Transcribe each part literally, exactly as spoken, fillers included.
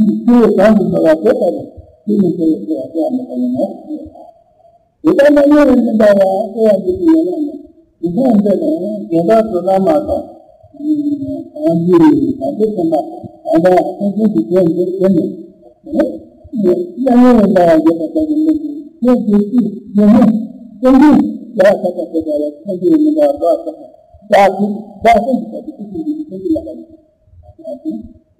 ཆོས་གང་དུ་འགྲོ་བ་དེ་ལྟར་ཆོས་ནི་ཆོས་ལ་སྐྱེ་བ་སྐྱེ་བ་མེད་པ་ཡིན་ནོ། དེ་ལྟར་ན་དངོས་ནས་མི་འདའ་བ་སྐྱེ་བ་འདི་ཀྱི་ཡན་ལག་ནི། དེ་ལྟར་འདི་དང་དེ་ལྟར་དུ་ལ་མ་དང་། གང་ཡིན་གང་དེ་ཚང་མ་གང་དང་ཚང་ཚིང་གི་དོན་འདིར་བྱས་ནས། དངོས་ནས་མི་འདའ་བ་ཡོད་པ་ལྟ་བུ་མི་འདུག་ཁྱོད་དེ་ཅི་ཡོད་མེད་ཀུན་གྱིས་རྒྱལ་བ་ཐམས་ཅད་ཐོས་པ་ལ་ཁྱོད་ཀྱིས་མི་འདའ་བ་བདག་ཐམས་ཅད་བདག་ཐམས་ཅད་ཀྱི་བདག་ཐམས་ཅད་ཀྱི་ཁྱོད་ཀྱི་ལག་པ་ཡིན།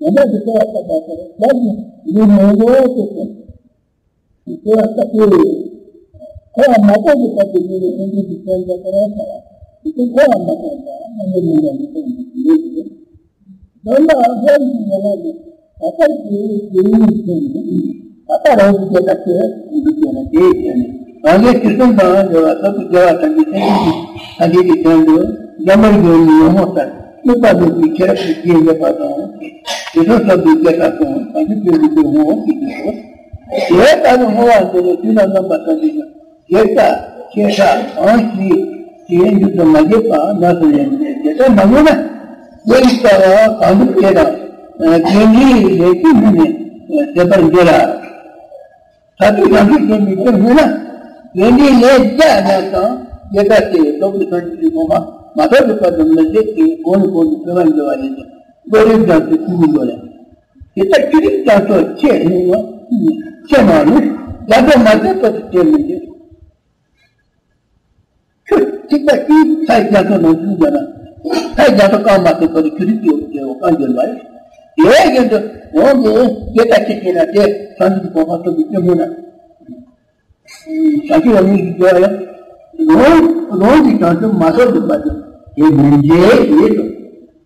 ཡང་ན་འདི་ལྟ་བ་ལྟ་བ་ལྟར་ལབ་ནས་འདི་མོ་མོ་ཏོ་ཏོ། འདི་ལྟ་བ་ལྟ་བུ། འཁོར་བ་མ་སྟོངས་ཀྱི་བར་དུ་ཉིད་ནས་ཨེ་འདི་འདི་བསྟན་པ་ལྟར་བྱ་བ། འདི་འཁོར་བ་མ་སྟོངས་པ་ཨེ་འདི་མི་འདྲ་མི་སྟོངས་ཀྱི་ལུགས་ཡིན། དོན་ལ་སྔར་གྱི་ཡན་ལག་ནི། ད་ལྟར་གྱི་དེ་ཉིད་ཀྱང་། ད་ལྟ་རང་གི་རྒྱལ་ཁ་དེ་འདི་བྱས་ན་དེ་བྱས་ནས་རང་གི་སྲིད་གསུམ་དང་འབྲེལ་བ་ལྟ་བུ་རྒྱལ་བ་ཐམས་ཅད་སེམས་ཅན་གྱི་ཐམས་ཅད་ཀྱི་དོན་དུ་འཇམ་དཔལ་རྒྱལ་བའི་ཉོན་མོངས་ལྟར། དམིགས་པ་མེད་པའི་ཤེས་རབ་ཀྱི་རྒྱས་ཡོད་པ་དང་། དེ་ཚོ་སོགས་པའི་སྐྱེ་རྒ་དང་བྱང་ཆུབ་ཀྱི་ལུས་ཀྱི་ངོ་བོ་ཞིག་ཏུ་གོ། དེ་ལྟ་བུའི་བསྔོ་བ་འདི་ནི་དུས་ལ་རྣམ་པ་ཐམས་ཅད་ཀྱང་དགེ་རྩ་ཆེ་ཕྲ་གང་ཞིག་དེའི་མཇུག་ཏུ་མ་སྐྱེས་པ་ན་སོ་ཡང་དེ་ལྟར་མ་ངེས་ན། དགེ་རྩ་བ་གང་འདུལ་དེ་དང་དགེ་འདུན་ལས་ཀྱི་མི་ནི་ཟད་པར་འགྱུར་ལ། ད་དུས་ཡང་དུས་ཀྱི་མི་འགྱུར་མིན་ན། དགེ་འདུན་ལས་རྒྱ་རྣམས་དང་དགེ་རྩ་ཆེ་བའི་རྟོགས་པའི་སངས་རྒྱས་ཀྱི་གོ་འཕང་མ་ཐོབ་པའི་བར་དུ་མི་འཛད་ཅིང་གོང་ནས་གོང་དུ་འཕེལ་བར་འགྱུར་བ་ཡིན་ཏེ། བློ་རིག་ཙམ་དུ་ཐུག་གི་འགྲོ་ལ། དེ་ལྟར་ཅི་རིགས་ཀྱང་སོ་ཆེ་ནུས་པ་ཆེ་མ་ནུས་ལ་དོ་མ་ཟད་པར་དུ་སྐྱེ་མི་འགྱུར། ཁྱོད་ཐིགས་པ་གཅིག་ཚ་རྒྱ་མཚོ་ནང་བཞིན་བརྒྱབ་ན་ ད་རྒྱ་མཚོ་བཀག་མ་ཐུབ་པར་ཁྱོད་རིག་གི་ཡོད་ཀྱི་བཀག་འགྱུར་མ་རེད། དེ་བཞིན་དུ་འོང་གི་དེ་ལྟར་ཅི་བྱས་ན་དེ་སངས་རྒྱས་ཀྱི་གོ་འཕང་ཐོབ་པའི་སྐྱེས་བུ་ན། བྱང་ཆུབ་ལ་མི་ཞིག་འགྱུར་ཡང་རང་རང་གི་བྱང་ཆུབ་མ་ཐོབ་པའི་བར་དུ་དེ་མི་འཇལ་ཞེས་སོ།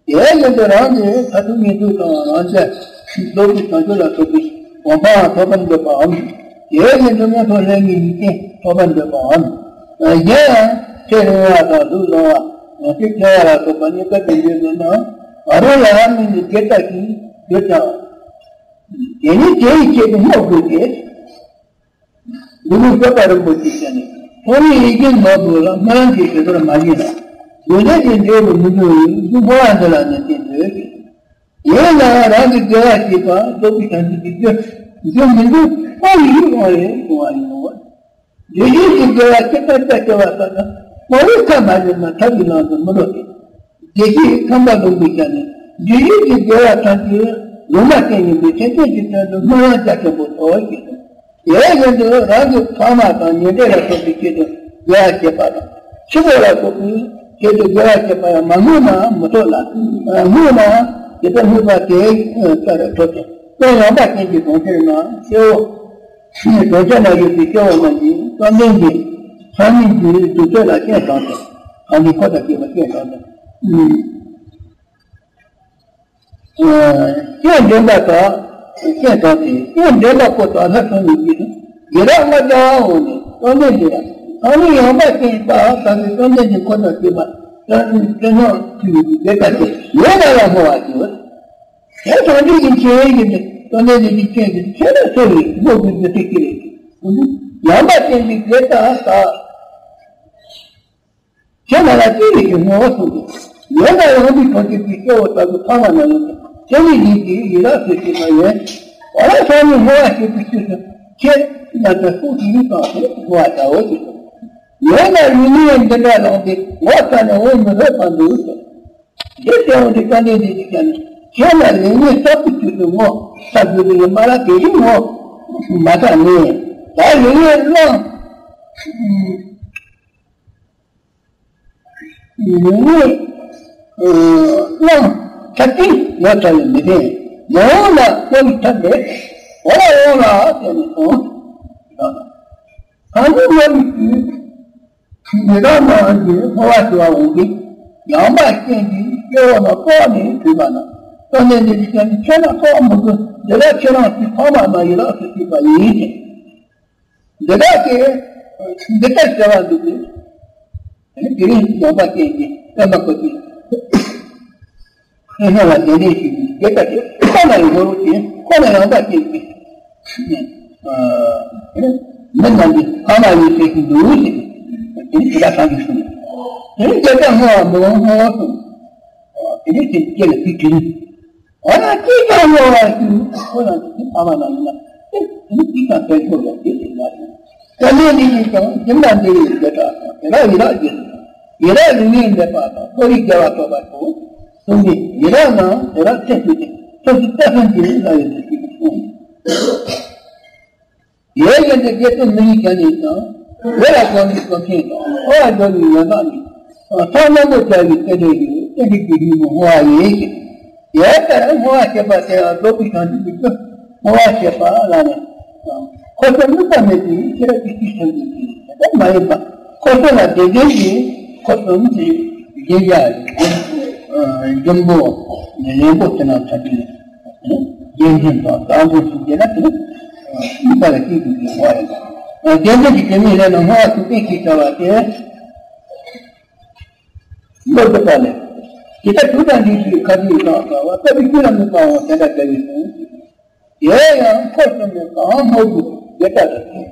དེ་བཞིན་དུ་རང་གི་མཐར་ཐུག་ངེས་དོན་དང་རང་རྒྱལ་རྫོགས་པའི་བྱང་ཆུབ་ལ་སོགས་པའི་གོ་འཕང་ཐོབ་པར་འདོད་པའམ། དེ་བཞིན་དུ་མངོན་མཐོ་ལྷའི་ངེས་ཀྱི་རྟེན་ཐོབ་པར་འདོད་པའམ། གཞན་ཡང་ཚེ་རིང་བ་དང་ལུས་ལོང་བ་ཡང་ཚེ་ཆེ་བ་ལ་སོགས་པ་རྙེད་དཀའ་དེ་འདྲའི་ལུས་ན་ང་རང་ལ་ཡང་སྨིན་ནས་དེ་ལྟ་ཞིག་འགྱུར་ཀྱང་། དེ་ནི་དེ་ཡི་ཆེད་དུ་བསྔོ་དགོས་ཏེ། འདི་ནི་སྐྱོབ་པ་རིན་པོ་ཆེ་ཞལ་ནས། ཚོགས་གཉིས་ཡིད་བཞིན་ནོར་བུ་ལ་སྨོན་ལམ་གྱི་དྲི་ཟར་མ་བཞེངས་ན། དགོས་འདོད་ཀྱི་འབྲས་བུ་མི་འབྱུང་བས་འདི་བསྔོ་བ་འདི་ལ་ནི་བརྟེན་དགོས་ཀྱི། ཡིན་ནའང་རང་གི་དགེ་བ་བྱེད་པ་རྫོགས་པའི་བྱང་ཆུབ་ཀྱི་རྒྱུ་རྒྱུ་མི་འདུག་པ་ཡིན་དབང་ལས་བྱུང་བ་ཡིན་ནོ། དགེ་སྦྱོར་གྱི་དགེ་བ་ཇི་ལྟར་བྱ་བྱ་བ་ལྟར་ན་མ་འོངས་ཁ་མ་བྱུང་ན་ཐབས་ཀྱི་ལམ་དུ་མི་འགྲོ་སྟེ། དགེ་བཤེས་ཁམས་པ་ལུང་པའི་ཞལ་ནས་འདི་ཡིད་ཀྱི་དགེ་བ་ཐམས་ཅད་ལུང་མ་བསྟན་ཡིན་པས་ཐམས་ཅད་ཀྱི་དོན་དུ་སྨོན་ལམ་རྒྱ་ཆེན་པོ་ཐོབ་ཞེས་སོ། དེ་བཞིན་དུ་རང་གི་ཕ་མ་དང་ཉེ་འབྲེལ་ལ་སོགས་པའི་ཆེད་དུ་དགེ་བ་བྱེད་པ་དང་། ཕྱི་དགྲ་ལ་སོགས་པའི་ཆེད་དུ་དགེ་བ་བྱེད་པ་ཡང་མ་བསྔོས་ན་མི་ཐོབ་ལ། བསྔོས་ན་དེ་ལྟར་བསྔོས་པ་དེ་ལྟར་ཐོབ་ཅིང་། དོན་ཡངས་པ་ཅན་གྱི་གྲོང་ཁྱེར་ན་སྐྱེ་བོ། གྲོང་ཁྱེར་ན་ཡོད་པའི་སྐྱེ་བོ་རྣམས་ཀྱིས་བཅོམ་ལྡན་འདས་ཚང་མིན་གྱི་གདུལ་བྱ་ལ་སྤྱན་དྲངས་ཏེ། གང་གི་འཁོར་དང་བཅས་པ་སྤྱན་དྲངས་ཏེ། སྤྱན་འདྲེན་པ་དང་སྤྱན་དྲངས་ཏེ། སྤྱན་འདྲེན་པ་པོ་དང་ལྷ་ཚང་མའི་རྗེས་སུ་ཡི་རང་ང་རྒྱལ་བ་འོངས་ནས། བཅོམ་ལྡན་འདས་ལ་ཚང་མིན་ཡངས་པ་ཅན་དག་ས་གི་བཅོམ་ལྡན་འདས་འཁོར་དང་བཅས་པ་དོན་དོན་སྙིང་ཐིག་ལེ་དེ་ལྟ་སྟེ་ཡོད་ན་ཡང་བསྔོ་བ་ཞུ། དེ་སངས་རྒྱས་ཀྱི་ཆོས་ཡིན་ཏེ། བཅོམ་ལྡན་འདས་ཀྱི་ཆོས་ཀྱི་ཆོས་ལ་སོགས་པའི་བསྔོ་བའི་རྒྱུ་དེ་ཅི་རེད། ཡངས་པ་ཅན་གྱི་དགེ་དང་ས། ཆོས་ལ་ལ་ཅི་རིགས་ཀྱི་བསྔོ་བ་གསུངས་ཏེ། ཡོད་ན་ཡང་འདི་གྲོང་ཁྱེར་གྱི་སྐྱེ་བོ་ལྟ་བུ་ཕ་མ་ན་ཡོད་ཀྱང་ཆོས་ནི་ཡིན་གྱི་ཡི་རག་ཟེར་བྱེད་པ་ཡོད། འོ་ན་སང་ཉིན་བསྔོ་བ་བྱེད་པའི་ཕྱིར་དུ་ཁྱེད་རྣམས་ཀྱང་སྲོག་ཏུ་ཡིད་བཏང་སྟེ་བསྔོ་བ་བྱའོ་ཞེས་སོ། ཡོད་ན་ཡིད་ལུས་འདི་འདྲ་ལངས་ཏེ་བསྔོ་ས་ནས་འོང་མི་ལྷོད་པར་འདུག་ཟེར། འདི་སྐྱེ་བོ་འདི་བཅོམ་ལྡན་འདས་ཀྱིས་ཀྱང་ནི་ཁྱེད་ལ་ལེགས་ཉེས་ཟབ་ཏུ་གྱུར་ཏེ་བསྔོ་ས་དགོས་པའི་མ་ལ་དེ་བཞིན་བསྔོ་མ་ཐག་ནས་ད་ལེགས་ཉེས་བླང་། ལེགས་ཉེས་བླང་ཐབས་ཀྱིས་ཡོད་ཚར་བའི་མི་ལྡན་མ་འོངས་ལ་བསྔོ་བའི་ཐབས་མེད། འོ་ལ་འོངས་ལ་བསྟན་ནས་སོང་། གང་གི་བསྔོ་བའི་དུས། ཡི་དྭགས་རྣམས་ཀྱིས་བསྔོ་བ་ཞུ་བ་འོང་གི། ཡངས་པ་ཅན་གྱི་སྐྱེ་བོ་རྣམས་བསྐོར་ནས་བྲིས་པ་ན། བཅོམ་ལྡན་འདས་ཀྱིས་ཀྱང་ཁྱེད་རྣམས་བསྔོ་བ་མི་དགོས། འདི་ལ་ཁྱེད་རང་ཚོའི་ཕ་མ་རྣམས་ཡི་དྭགས་སུ་སྐྱེས་པ་ཡིན་ཏེ། འདི་དག་གིས་འདི་ལྟར་བྱ་བ་འདུག་པས། དེ་ནི་དེ་རིང་ཡངས་པ་ཅན་གྱི་བསྟན་པ་བཀོད་ཅིང་། ཁོ་ན་ལ་དེ་ནས་ཞིག་དེ་ལྟ་སྟེ་ཁོ་ན་ཡི་ངོ་བོ་ཅན་ཁོ་ན་ཡངས་པ་ཅན་གྱི་མི་རྣམས་ཀྱི་ཕ་མ་ཡི་ཟེར་གྱི་འདུག་ཟེར། དེ་ནི་དེ་དག་ཚང་གིས་གསུངས། དེ་ནི་དེ་ལྟར་བསྔོ་བ་མི་འོང་བསྔོ་བ་གསུངས། དེ་ནི་དེ་སྐད་ལ་ཚིག་དྲིལ། འོ་ན་ཅི་ཙམ་བསྔོ་བ་ཞུ་ཁོ་རང་གི་ཕ་མ་རྣམས་ཡིན་ན་དེ་ནི་ཅི་ཙམ་ཕན་ཐོགས་ཡོད་དེ་ཟེར་ན། བཅོམ་ལྡན་འདས་ཀྱིས་ཀྱང་སྦྱིན་པ་འདི་ཡི་བྱེ་བྲག་དང་དེ་དག་ཡི་དྭགས་ཀྱི་ཡི་དྭགས་ལུས་ངན་ལེགས་པ་དང་མཐོ་རིས་རྒྱལ་བ་ཐོབ་པ་དང་གསུངས་ཏེ། ཡི་དྭགས་རྣམས་དེ་དག་ཚེ་ཤུལ་ཏེ་ཚེ་ཤུལ་རྩྭ་ཤིང་གི་ལ་ཡོད་དེ་ཞེས་གསུངས། དེ་བཞིན་དུ་རྒྱལ་པོ་མི་ཡི་གྱ་ནས་ཀྱང་བོད་ལ་གོམས་པའི་གོམས་ཆེན་དང་འཁོར་བ་འདུལ་བའི་ཡོན་བདག་ནི་ཐོག་མཉམ་པོ་བྱ་བའི་རྟེན་འབྲེལ་ཡོད་རྟེན་འབྲེལ་གྱི་རིགས་མོ་བསྔོ་བ་ཡིན་ཞེས། དེ་ལྟར་བསྔོ་བ་བྱེད་པ་དེ་ཡང་རྫོགས་པའི་བྱང་ཆུབ་ཀྱི་སྐུ་བསྔོ་བ་བྱེད་པ་ལ་ནི། འཁོར་གསུམ་དམིགས་པ་མེད་པའི་ཤེས་རབ་ཀྱི་ཤེས་བྱ་འཛིན་གྱི་དེ་ལྟར་མ་ཡིན་པ། འཁོར་གསུམ་ལ་བདེ་ལྡན་གྱི་འཁོར་གསུམ་གྱི་རྒྱན་ཆ་འབྱུང་པོ་ལེན་པོ་དེ་རྣམས་ཐམས་ཅད་རྒྱན་ཆ་དང་དང་པོ་ཞིག་རྒྱན་ན་དེ་ནི་དམིགས་པ་ལ་སྐྱེས་པའི་བསྔོ་བ་ཡིན་པ། བདེ་ལྡན་གྱི་དེ་ཉིད་ལས་ན་བསྔོ་བ་ཞུ་བསྟན་ཞེས་བྱ་བ་སྟེ། བློ་གྲོས་པ་ལས། ཇི་ལྟར་དུག་དང་འདྲེས་པའི་ཁ་ཟས་དང་ཟ་བ་ལྟ་བུའི་ཆོས་ལ་དམིགས་པའང་དེ་འདྲ་འདྲ་བའི་གསུངས། དེ་ཡང་འཁོར་གསུམ་ནི་གང་བསྔོ་དགོས་དེ་ལྟ་ལ་ཟེར།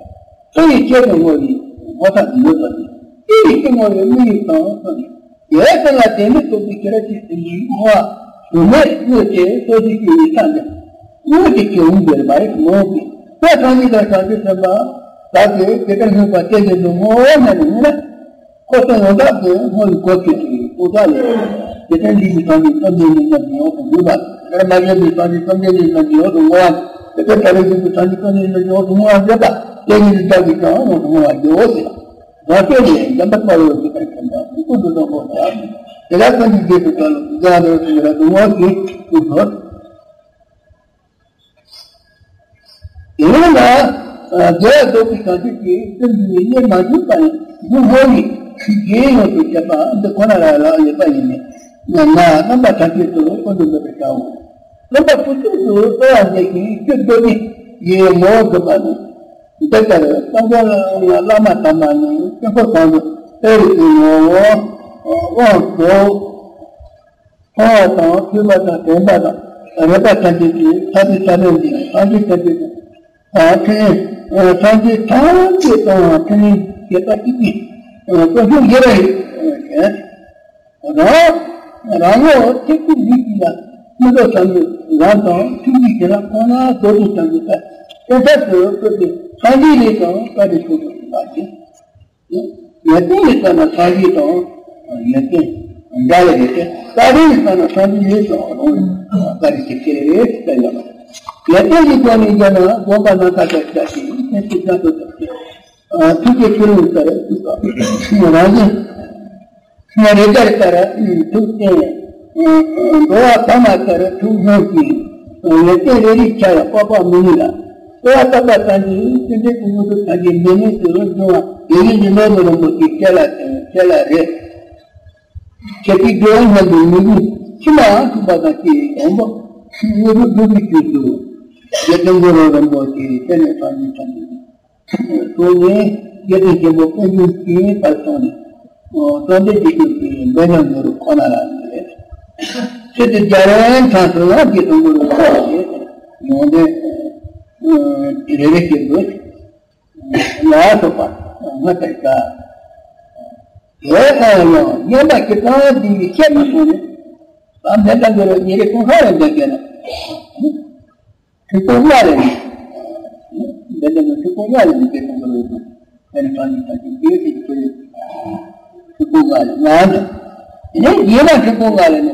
སུ་ཡིས་ཆེད་དུ་བསྔོ་བའི་ངོ་ཚ་མོས་པ་ནི། ཅི་ཡིས་ཅི་བསྔོ་བའི་དམིགས་ཡུལ་དང་མཚུངས་ནས། དེ་ཀུན་ལ་དེ་མིན་རྟོགས་པའི་ཤེས་རབ་ཀྱི་སེམས་ཀྱིས་བསྔོ་བ་དུ་མས་བསྔོས་ཏེ་སོ་སོའི་སྐྱེ་བོའི་ས་འདིར་དངོས་ཀྱི་ཁྱེའུ་འབྱོར་བར་མོས་ཏེ། དེ་སངས་རྒྱས་དང་བྱང་ཆུབ་སེམས་དཔའ་དག་གིས་དེ་ལྟར་བསྔོས་པ་དེ་བཞིན་དུ་བསྔོ་སྙམ་ནས་བསྔོས་ན། འཁོར་གསུམ་ཡོངས་གྲགས་ཀྱི་བསྔོ་བའི་གོ་ཆོད་ཀྱི་ལྟོ་ཆ་ལས། དེ་ལྟར་འདི་ཡི་སངས་རྒྱས་བཅོམ་ལྡན་འདས་རྣམས་ཀྱི་ཡོངས་སུ་བསྔོས་པ། དེ་ལྟར་མ་བྱོན་པའི་སངས་རྒྱས་བཅོམ་ལྡན་འདས་རྣམས་ཀྱི་ཡོངས་སུ་བསྔོ་བ། དེ་ལྟར་ད་རེས་བྱོན་པའི་སངས་རྒྱས་བཅོམ་ལྡན་འདས་རྣམས་ཀྱི་ཡོངས་སུ་བསྔོ་བ་མཛད་པ། དེ་ཉིད་དུ་བདག་གིས་ཀྱང་ཡོངས་སུ་བསྔོ་བར་བགྱིའོ་ཞེས། རང་སྐད་ལས་འཇམ་དཔལ་དཔའ་བོས་ཇི་ལྟར་བསྟན་པ་ཀུན་ཏུ་བཟང་པོ་ལྟར། དེ་ལ་ཀུན་གྱི་རྗེས་སུ་བདག་སློབ་དགའ་རོ་ཟེར་བ་དུ་མོ་ཞིག་ཏུ་བོར། དེ་ལ་རྒྱལ་བ་རྫོགས་པའི་བྱང་ཆུབ་ཀྱི་སེམས་ཀྱི་གནས་མ་བྱུང་བ་ནི་སྒོ་ཧོ་ནི་རྗེས་ཡོངས་སུ་བྱེད་པ་འདི་ཁོ་ན་ལ་ལ་ཡོད་པ་ཡིན་ནས་ན་རྣམ་པ་ཐམས་ཅད་དུ་ཀུན་ཏུ་འདུས་པའི་བྱའོ། རྣམ་པ་ཀུན་ཏུ་དུ་རྩོལ་བ་འདི་ཞིང་སྤྱོད་འདོད་ནི་ཡི་ངོ་བོ་འདོད་པ་ནི། འདི་ལྟར་སངས་རྒྱས་བླ་མ་དམ་པ་ནི་སྐྱེ་འཁོར་གང་དུ་དཔེ་རུ་བྱུང་ངོ་བོ་དབང་དུ། མཐོང་བ་དང་ཐོས་པ་དང་དྲན་པ་དང་རེག་པ་ཐམས་ཅད་ཀྱིས་ཐར་པའི་ས་ལེར་འདི་སངས་རྒྱས་ཐམས་ཅད་ཀྱི་དང་ཐོས་སངས་རྒྱས་ཐམས་ཅད་དང་ཐུན་མིན་བྱེད་པ་གཅིག་གིས་སྐུ་གསུང་རྒྱལ་བ་ཡི་རང་རང་ངོ་ཐེག་པའི་ལུས་ཀྱི་ལ་མི་འདོད་བསམ་པའི་ལམ་དང་ཐུགས་རྗེ་བྱིན་རླབས་ཁོ་ན་རྫོགས་པའི་སངས་རྒྱས་ཀྱི་ལྟར་དེ་ལྟར་དུ་བཀོད་པའི་སངས་རྒྱས་ལས་ཀྱང་བཀའ་དྲིན་ཤིན་ཏུ་ཆེ་བ་སྟེ། ཡོན་ཏན་ཡོད་ས་ན་སངས་རྒྱས་དང་ཡོན་ཏན་འདྲ་བའི་རེད་དེ། བཀའ་དྲིན་ཡོད་ས་ན་སངས་རྒྱས་ལས་ཀྱང་རུང་བ་བཀའ་དྲིན་ཆེ་ཆེ་རེད་ཟེར་ཡོད་པ་རེད། ཡོན་ཏན་གྱི་སྒོ་ནས་བརྒྱབ་ན་དགོངས་པ་རྣམ་དག་ཏུ་བྱ་ཞིང་སེམས་ཀྱི་རྒྱ་མཚོ་ལྟར་ཆེ། ཐུགས་ཀྱི་ཆུ་ཀླུང་ལྟར་ཐུགས་ཀ་རང་བཞིན། རེ་འདར་ལྟར་ཐུགས་བརྟན། འགྲོ་བ་ཕ་མ་ལྟར་ཐུགས་སྙོམས་ཤིང་། ཡོན་ཏན་རེ་རེའི་ཆ་ལ་དཔག་པ་མི་ནུས་ལ། གསོལ་བ་བཏབ་པ་ཙམ་གྱིས་ཅི་འདྲའི་ཀུན་ཏུ་ཐམས་ཅད་མེད་མེད་དུ་འབྱུང་བ་དེ་བཞིན་གྱི་ནོར་བུ་རིན་པོ་ཆེ་བྱེད་ལ་བྱེད་ལ་རེ། ཁྱེད་ཀྱི་དགེ་བ་མཉམ་དུ་མི་འབྱུང་མཆི་མ་འཁྲུགས་པ་དང་བཅས་ཡོང་བ་དངོས་སུ་འགྲུབ་པའི་དུས་སུ། རྗེ་བཙུན་གུ་རུ་རིན་པོ་ཆེ་དེ་ནས་ཐམས་ཅད་ཐམས་ཅད། ཐོག་ནས་རྒྱལ་སྲས་ཆེན་པོ་དཔལ་འབྱོར་གྱི་བར་སོང་ནས། རྟོགས་ལྡན་གྱི་སྐྱོབ་པའི་འབད་ཉམས་གུ་རུ་ཁོ་ན་ལ་ནི་རེད། ཚེ་འདི་རྒྱལ་བའི་མཚམས་སུ་ཡང་རྗེ་བཙུན་གུ་རུ་ཁོ་ན་རེད། ཡོན་ཏན་རེ་རེ་བཞིན་དུ་ལ་སོགས་པ་ང་ལྟར་བྱ། དེ་ལྟར་ཡང་སྙན་པ་ཇི་ཙམ་འདི་ཡིས་བཤད་མ་སོང་ནས། བསམ་གཏན་དང་གུ་རུ་ཉེ་རེ་ཀུན་ཧ་ལས་འདོད་ཀྱི་ན། ཁྲི་སྟོང་ལྔ་ལས་ནི། འདི་ནི་ཁྲི་སྟོང་ལྔ་ལས་ནི་དེ་ཁོང་གི་ལོ་རྒྱུས། དེ་ནི་གང་ཡིན་གང་ཡིན་དེ་དེ་ཁྲི་སྟོང་ལྔ་ལས་ང་འདི། དེ་ནས་རྗེས་མ་ཁྲི་སྟོང་ལྔ་ལས་ནི།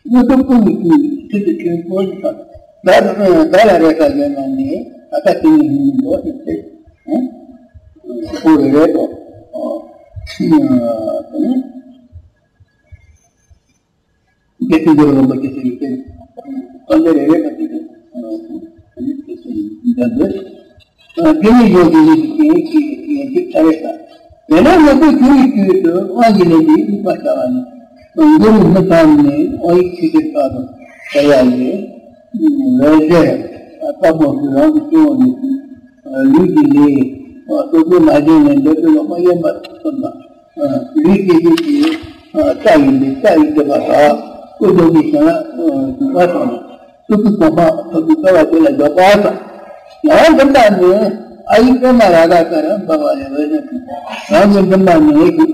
དངོས་གྲུབ་ཀུན་གྱི་ཀུན་ཚུལ་དུ་ཁྱོད་བཀོད་ཀྱི་ཁ། བདག་ལ་རེ་ཁ་ལས་ན་ནི་ད་ལྟ་དེ་ནི་ཡིན་འགྲོ་ཞིག་སྟེ། ཁོ་རེ་རེ་དོ། དེ་ནི། དགེ་ཚུལ་འདི་རུ་རིན་པོ་ཆེ་ཟེར་བའི་སྐད། དཀའ་ལས་རེ་རེ་བ་དེ་དེ་འདྲ་འདོད། དེ་ནས་གཞུང་དེ་ནས་ཀྱི་ཀྱི་ཡོན་ཏན་ཐ་རེ་ས། དེ་ནས་ངོ་བོ་བཅུ་ཡི་དུས་སུ་དབང་གི་ལས་ཀྱི་དམིགས་པ་བྱ་བ་ནི། གུ་རུ་མི་ཚང་ནས་དབང་ཡིག་ཆོས་སྡེ་བཀའ་དང་བྲལ་བ་ལས། འོད་ཟེར་དཀར་པོ་གི་རང་གི་སྤྱི་བོ་ནས། ལུས་ཀྱི་ལས། སོ་སོའི་མ་བྱས་ནས་འདོད་པའི་ལོག་པ་གཡེམ་པ་གསུམ་དང་། ལུས་ཀྱི་ལུས་ཀྱི་རྩ་ཡིན་པའི་རྩ་ཡི་སྒྲིབ་པ་དག་སྐུ་གདུང་གི་ཞིང་ལ་འདུག་པ་དང་། ཐུགས་ཀྱི་གོ་འཕང་ཐོབ་པའི་རྩ་བ་དེ་ལ་འཇོག་པ་དང་། ཡང་འདི་འདྲ་ནི་ཨ་ཡིག་པད་མ་རཱ་ག་ཀ་ར་འབར་བ་ལས་འོད་ཟེར་འཕྲོས། རང་གི་འདི་འདྲ་ནི་ཞིག་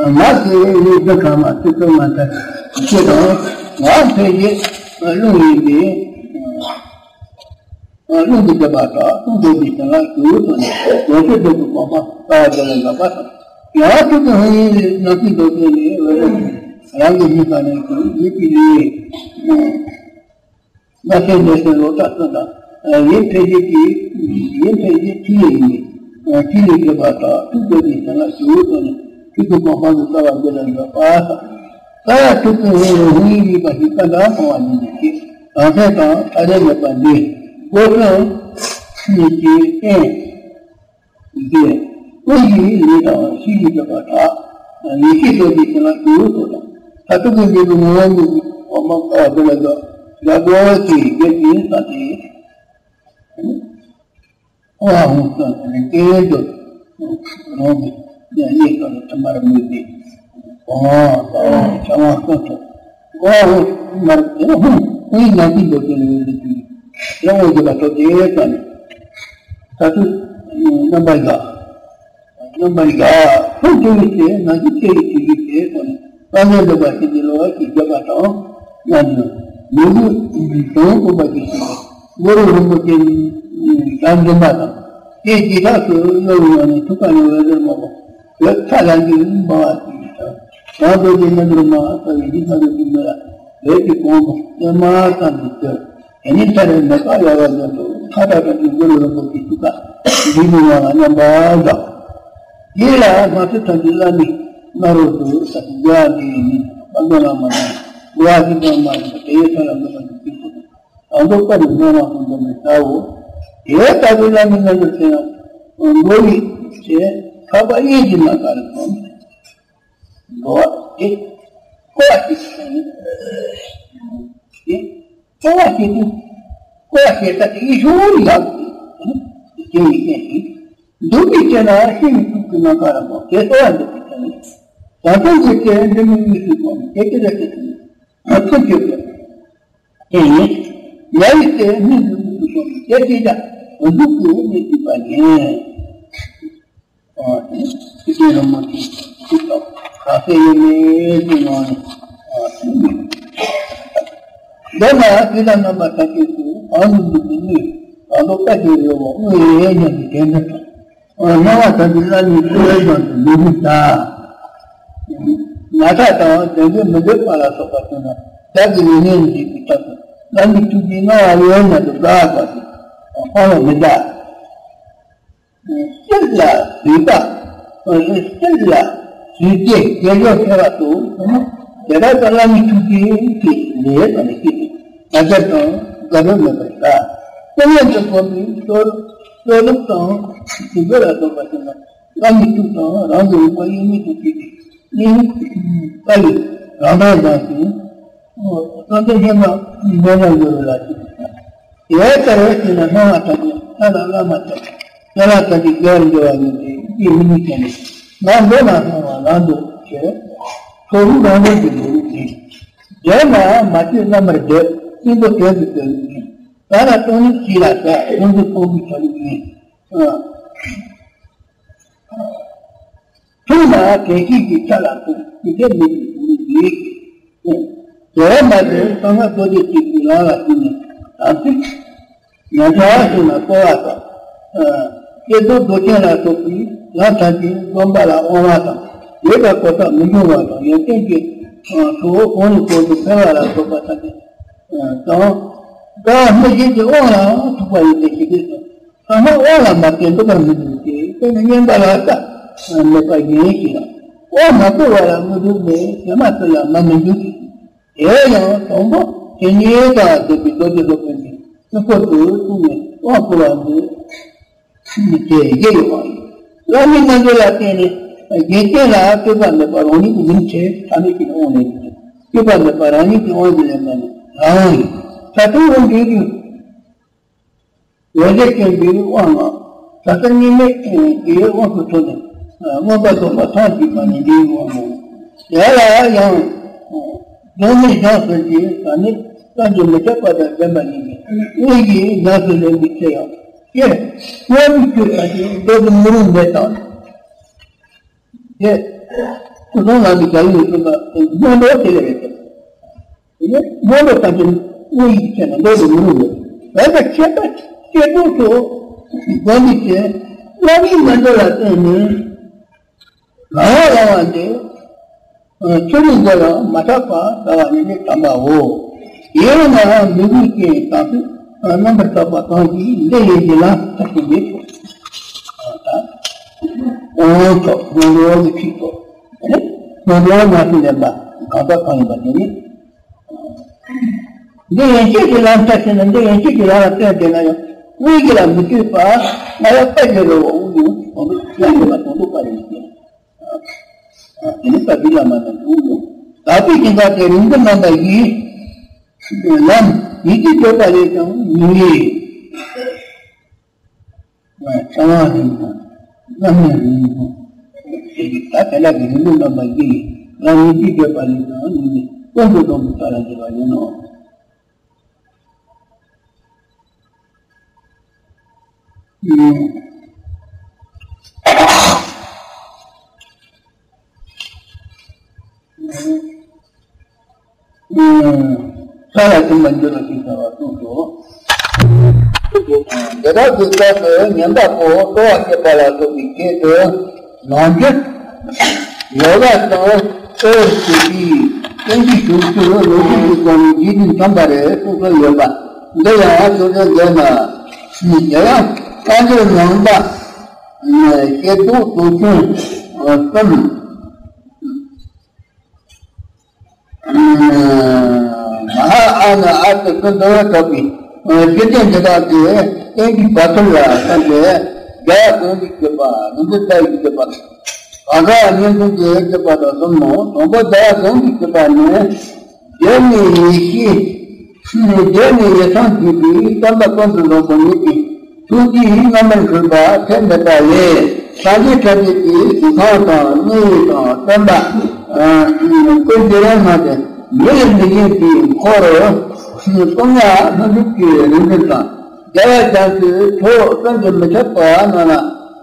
ང་ཚོའི་ཡུལ་འདི་ཚང་མ་ཚིག་ཚོད་མ་ཐག་ཅེས་དང་། ང་ཕལ་ཆེར་རླུང་ཡིན་པས། རླུང་གི་སྒྲིབ་པ་དག་ཀུན་རྫོགས་པའི་ཞིང་ལ་ཞུགས་སོ་ནས། ཡོངས་སུ་རྫོགས་པའི་གོ་འཕང་དགའ་བ་དེ་ལ་འཇོག་པ་དང་། ཡང་ཐུགས་ཀྱི་ཧཱུྃ་ཡིག་ནང་བཞིན་དུ་བྱས་ནས་འོད་ཟེར་རང་གི་སྙིང་ག་ནས་ཀྱང་ཡིད་ཀྱི་ལས། སྣ་ཚོགས་འདོད་སེམས་བློ་ཐག་ཚོད་དང་། ཡིད་འཕེལ་བྱེད་ཀྱི། ཡིད་འཕེལ་བྱེད་ཀྱི་ཡིད་ནི། ཐིག་ལེ་བརྗོད་པ་དག་ཐུགས་རྗེ་ཅན་ལ་ཞུགས་སོ་ནས། ཐུགས་ཀྱི་གོ་འཕང་དུ་སྩལ་བ་དགེ་ལ་འཇོག་པ་དང་། ས་ཡ་ཐུགས་ཀྱི་ཧཱུྃ་ཡིག་ཧཱུྃ་ཡིག་གཉིས་པ་ཞིག་ག་འདྲ་མཐོང་བ་ཉིད་ནས་ཤེས། རང་མཚན་དང་ཐ་དད་མེད་པ་འདི། སྒོ་གསུམ་གཉིས་ཀྱི་རྟེན། ཀྱི། ཀུན་གྱི་ལས་དང་ཤེས་བྱའི་སྒྲིབ་པ་དག་ཡེ་ཤེས་རྡོ་རྗེ་ཅན་ལ་ཞུགས་སོ་དང་། མཐར་ཐུག་གི་འབྲས་བུ་ངོ་བོ་ཉིད་ཀྱི་གོ་འཕང་དགའ་བ་དེ་ལ་འཇོག་འཇོག་དགོས་ཀྱི་རྒྱུ་ཡིན་ས་སྟེ། ཨོ་ཧ་ཧུ་སོ་སོ་ནས་སྐད་འདོད་རང་གི་གནས་སྐབས་ཐ་མར་མོས་ཏེ། ཨོ་ཧ་ཧུ་ཤ་བ་སོ་སོ། ཨོ་ཧ་ཧུ་མར་ཨོ་ཧུ་ཨོ་ཡིག་ནང་བཞིན་འདོད་དོན་ལས་འོད་ཟེར་ཅན་གྱི་རང་ངོ་བརྒྱད་པ་ཐོབ་སྟེ་ཙམ་ནས། ད་དུ་རྣམ་པར་དགའ། རྣམ་པར་དགའ། ཐུགས་དེ་བས་ཆེ་ན་གཞི་ཆེ་བའི་ཆོས་ཀྱི་ཆེ་སོགས་ནས་བསམ་གཏན་སྒྲུབ་པ་ཞིག་གི་བསླབ་པ་ཞིག་བརྒྱབ་པ་དང་མཉམ་དུ། མི་བསྐྱོད་དོན་སྟོང་པ་ཞིག་གསུངས་པ། གུ་རུ་རིན་པོ་ཆེ་ཞལ་འཛུམ་པ་དང་། དེའི་རྗེས་ཐག་ཏུ་གཡོ་བའི་ངང་ནས་ཐུགས་ཀ་ནས་འོད་ཟེར་མང་པོ་འོད་མཐའ་ལྷ་འདྲའི་འབར་བ་ཞིག་ཤར། ཡང་རྡོ་རྗེ་མཉམ་པར་མ་ལྟ་བུའི་རིགས་ལྔ་རུ་ཞིག་མི་ལ་འོད་ཀྱི་གོང་བུ་པད་མ་ཙམ་དུ་གྱུར། དེ་ནས་མཐའ་རུ་མེ་ཏོག་ཡལ་བ་བཞིན་དུ་མཐའ་དག་ཏུ་གུ་རུ་རིན་པོ་ཆེའི་ཐུགས་ཀ་འདི་ཉིད་ཡང་ལ་མཉམ་པར་བཞག་དེ་ལ་སྣང་སྲིད་ཐམས་ཅད་བླ་མའི་ སྔ་རོལ་དུ་ས་དེ་རྒྱ་འདི་ནི་དཔལ་ལྡན་བླ་མ་དང་འགྲོ་བ་སེམས་ཅན་མ་ཡིན་པ་དེ་ཡི་ས་ལ་འགོད་པ་དེ་ཚོ་དང་དོ་པ་ནི་སྨོན་ལམ་གསུམ་འདོན་པའི་ལྟ་བུ། དེ་ལྟ་བུའི་བླ་མའི་རྣལ་འབྱོར་ཆེ་ན་མགོ་བོའི་ཚེ་འཕགས་པ་དབྱེན་གྱིས་མ་དཀར་གསུམ། འགྲོ་བ་དེ་ཀོ་བ་ཞིག་དེ་ཀོ་བ་ཞིག་ཏུ་ཀོ་བ་ཞིག་ད་དེ་ཡིད་ཤུགས་ཡག་དེ་ཡིན་ཞིང་། འདུག་པའི་ཚེ་ན་ཤིན་ཏུ་ཐུགས་ཀྱི་རྣམ་པར་རང་དང་དེ་ལྟ་བ་འདུག་པའི་ཚེ་ན། བྱང་ཆུབ་ཀྱི་ཚེ་འདི་མི་དམིགས་སུ་སོང་ནས་དེ་སྐད་ཆ་དེ་ཚོ་ནི་ཚུལ་འཆོས་པ། དེ་ཡིན། ཉལ་བའི་ཚེ་མི་དམིགས་སུ་སོང་ནས་དེ་སྐད་ཆ་འདུག་ཏུ་མི་བྱེད་པ་ཡིན། ཨ་ནི་སྐྱེས་རང་མ་དེ་ཚོ་ག་ཚད་ཡོད་མེད་ཀྱི་ནང་ནས། ཨ་ནི་འདི་ན་དེ་དང་རྣམ་པ་ཐམས་ཅད་དུ་གང་དུ་འདུག་པའི་དངོས་གང་དུ་ལྟ་ཞིག་ཡོད་པ་དངོས་ཡོད་སྙམ་པའི་དོན་དུ་སྣང་བ་ཐམས་ཅད་བླ་མའི་སྤྲུལ་པའི་དོན་དུ་མི་འདུག་ད། ང་ཐག་དང་བདེན་པའི་མི་འདོད་པ་ལ་སོགས་པ་བྱུང་ན་བདག་གི་ལུས་ངན་འཇིག་པའི་ཐབས་སུ་བླ་མའི་ཐུགས་ཀྱི་སྣང་བ་ཡོད་སྙམ་དུ་དགའ་བ་དེ་སྤང་བ་མི་འདའ། སྤྱིར་ལ་བཟོད་པ། སྤྱིར་ལ་བཟོད་བྱེད་དགེ་སྦྱོར་ཕལ་བ་དང་། དེ་དག་ཀྱང་བླ་མའི་ཐུགས་རྗེ་ལས་དང་ནི་སྐྱེས་ཏེ་ང་རྒྱལ་དང་དགའ་སྤྲོ་མེད་པར་བྱ། ཏིང་ངེ་འཛིན་སྒོམ་པའི་སྤྱོད་སྤྱོད་ལུགས་དང་། དེ་འདྲ་ལ་སོགས་པ་བྱུང་ན་བླ་མའི་ཐུགས་དང་རང་གི་རིག་པ་དབྱེར་མེད་དུ་སྐྱེས་ཏེ་ནི་དཀའ་བའི་རང་མདངས་ལྗང་ཞིང་། བསམ་གཏན་ཤེས་རབ་འདོད་ན་ཡོད་རེད་ལ་ཞེས་པ། དེ་ལྟར་བྱས་ན་སྣང་བ་ཐམས་ཅད་ལྷ་དང་བླ་མ་དང་ཅ་ལག་ཐམས་ཅད་དགེ་བར་འགྱུར་བ་ཡིན་ཏེ་སྐྱེ་མི་ནུས་ཀྱང་ནི། ང་འདོད་ན་སྣང་བ་ལ་འདོད་ཅེས་ཚོགས་རིགས་རང་འདོད་ཀྱི་འདོད་རིགས་ཡིན། འདོད་ན་མ་བཅོས་རྣམ་པར་འདོད་སྙིང་པོ་དོན་དུ་འདོད་རིགས་ཡིན། ད་ལ་སྟོང་ཉིད་ཞིག་ལ་བྱ་ཡོངས་སུ་སྤོང་བའི་བྱ་རིགས་ཡིན། འཁྲུལ་ན་དྲན་ཤེས་ཀྱི་ཆ་ལ་ཐུག་ཅི་བྱེད་མེད་པའི་གཟུགས་ལུགས་ཡིན། དེ་བས་མ་ཟད་གསང་སྔགས་རྡོ་རྗེ་གཅིག་པུའི་ལམ་ལ་བསྟུན་ནས་དམ་ཚིག་ཉམས་ཆག་བྱུང་ན་སྤོ་བ་དང་། ཀྱེ་རྡོ་རྗེ་ལ་སོགས་པའི་ལམ་ཐམས་ཅད་སྒོམ་པ་ལ་དབང་བ་དང་། ཡོད་པ་གོ་ས་མི་འབྱུང་བ་དང་། ཡོན་ཏན་གྱི་ཚོགས་གོང་ནས་གོང་དུ་འཕེལ་བ་ལ་སོགས་པ་ཐམས་ཅད་དང་། ཀྱང་སྨིན་བྱེད་ཀྱི་དབང་ལ་ཐུག་པ་ཡིན་ཏེ་ཞེས་པས་སོ། ཐ་མ་དབང་ལ་མ་བརྟེན་འདུག་པར་མི་འདུག་སྟེ། དེ་ནི་བསྙེན་པ་ལ་ལྟ་མེད་པ་ཡིན་ཞེ་ན། དབང་མ་བསྐུར་བ་ལ་དངོས་གྲུབ་མེད། བྱེ་མ་ཚུལ་ལ་མ་མི་འགྱུར་ཞེས། དེ་ཡང་དང་པོ་དེ་ཉིད་དང་ལྡན་པའི་རྡོ་རྗེ་སློབ་དཔོན་གྱིས་དཀྱིལ་འཁོར་དུ་བཅུག་ནས་དབང་བསྐུར་བ་འདི་ནི་དེ་བཞི་ཡོད་པ་ཡིན། བླ་མའི་རྣལ་འབྱོར་ལ་བརྟེན་ནས་རྒྱུན་རྐྱེན་ལ་སྤྱོད་པ་མེད་པ་རང་ཉིད་ཀྱི་མིང་ཆེ་ཐ་མལ་གྱི་དབང་ལས་སྤྱོད་པ་མེད་པ་རང་ཉིད་ཀྱི་དབང་གིས་ལེན་པ་ནི་རང་ཡིན། ད་དུང་འོང་དུས་ཀྱི་ཡོན་ཏན་ཅན་པའི་དབང་ལ། ད་ལྟ་གཉིས་མེད་ཀྱི་དབང་དུ་ཐོབ་ནས་མངོན་པར་རྫོགས་པ་ཐམས་ཅད་པ་ནི་འདིའི་དབང་མོ། དེ་ལ་ཡང་གདོད་མའི་ཉམས་སུ་ལེན་པ་ནི་བསམ་གྱིས་མི་ཁྱབ་པ་དང་ལྡན་པ་ཡིན་པས་དངོས་ཀྱི་ཉམས་སུ་ལེན་པའི་ཚེ་ཡང་སྐྱེ་སྔོན་གྱི་ཆོས་ཐམས་ཅད་འདོད་དུ་མི་རུང་མེད་དང་། དེ་སྐུ་གསུང་ལམ་གྱི་བྱ་ཡུལ་གསུམ་པ་སྔོན་འགྲོ་དེ་ལས་རེད་དེ། དེ་ནས་སྔོན་འགྲོ་ཐམས་ཅད་དངོས་ཡིད་ཆེ་ན་འགྲོ་དུ་མི་རུང་བས། འོན་ཀྱང་ཁྱད་པར་སྐྱེ་སྡུག་ཚོ་སྒོམ་པའི་ཚེ་བླ་མའི་རྣལ་འབྱོར་ལ་བརྟེན་ནས་རང་དབང་རང་དབང་སྟེ། ཆོས་ཉིད་མགོ་ཡང་མ་ཆགས་པ་ཟླ་བ་ནི་ནི་དམ་པའོ། དེས་ན་མི་དགོས་ཀྱི་དམ་ཚིག་རྣམ་པར་དག་པ་གང་ཞིག་འདི་ཡི་གཞི་ལ་ཐུག་པའི་མེད་དོ། ད་དབང་ཐོབ་སྔོན་འགྲོ་གི་ཁྲིད་ཐོབ། སྔོན་འགྲོ་ཉམས་སུ་ལེན་པ་གང་དག་གང་ཡིན་པ་དེ་ནི། འདི་ཡན་ཆད་ཀྱི་ལམ་ལྟར་བྱས་ན་འདི་ཡན་ཆད་ཀྱི་ལམ་ལ་བརྟེན་ཏེ་ན་ཡང་དངོས་ཀྱི་ལམ་མི་བཏུས་པ་ང་ཡང་དཔེ་བཞག་རོ་འུ་ཡོང་དོན་དུ་ཡང་ཡོད་ལ་དོན་དུ་པ་རེ་མི་སྐྱེ། དེ་ནི་ས་བཅུ་བླ་མ་དང་དྲུག་ཡོད། དག་པའི་སྦྱིན་བདག་དེ་རིམ་གྲོ་རྣམ་པ་བཞི། ལམ་ཡིད་ཀྱི་བརྗོད་པ་ལས་ཀྱང་ཉུང་བས། གསང་བ་རིང་པོ། རྣམ་སྨིན་རིང་པོ། ཞེས་ཀྱི་ད་དེ་ལ་གི་རིམ་གྲོ་རྣམ་པ་བཞི་ཡིས་ལམ་ཡིད་ཀྱི་བརྗོད་པ་ལས་ཀྱང་ཉུང་བས་ཀུན་ཏུ་སྡོམ་པའི་ས་ལ་འགྱུར་བ་ཡིན་ནོ། ས་ལ་ཐིམ་པར་འགྱུར་རོ་ཞེས་བྱ་བ་གསུངས་སོ། དེ་དག་གི་སྐབས་སུ་ཉན་པ་པོ་ལྟོ་བ་བསྐྱེད་པ་ལ་སོགས་པའི་ཆེད་དུ། ནང་རྒྱུད་ཡོ་ག་དང་ལྟོ་བའི་བྱེད་པའི་རྟེན་གྱི་དུག་ཆུ་ལོ་རྒྱུས་ཀྱི་སྒོ་ནས་རྗེས་དྲན་དམ་པ་རེ་གསུངས་སོ་ཡོད་པ་འདི་ཡང་ཐུགས་རྗེ་འདོད་ན་ནི་དེ་ཡང་བཀའ་འགྱུར་ནང་པ་ཤེས་རྟོགས་དུག་ཆུང་གསུམ། མ་ཧཱ་ཨ་ན་ཨ་ཏི་ཀུན་ཏུ་གྲགས་པའི་བཅུད་ལྡན་འདི་དག་གི་རྟེན་གྱི་བར་ཐུར་ལ་བརྟེན་ཏེ་རྒྱལ་བ་གང་གིས་བརྒྱུད་པ་རིག་འཛིན་རྩ་བའི་བརྒྱུད་པ། བར་ག་བསྙེན་བཀུར་གྱི་བརྒྱུད་པ་དང་གསུམ་མོ། དང་པོ་རྒྱལ་བ་གང་གིས་བརྒྱུད་པ་ནི། རྒྱལ་བའི་ཡེ་ཤེས། རྒྱལ་བའི་ཡེ་སངས་རྒྱས་པའི་བསྟན་པ་ཀུན་ཏུ་བཟང་པོ་ཉིད་ཀྱི་ཐུགས་རྗེའི་རྣམ་པར་འཕྲུལ་པ་ཐེག་དམན་པ་ལས། སངས་རྒྱས་ཐམས་ཅད་ཀྱི་གཟིགས་ཁང་དང་གནས་ཡུལ་དང་བསྟན་པ། ཀུན་བདེ་རང་སྣང་སྟེ་མི་ལས་མི་གཞན་པའི་འཁོར། སྐུ་མྱ་ལྷུན་གྲུབ་ཀྱི་རིག་འཛིན་དང་། རྒྱལ་བ་རྒྱ་མཚོའི་ཚོགས་ཀུན་གྱིས་མི་ཁྱབ་པ་རྣམས་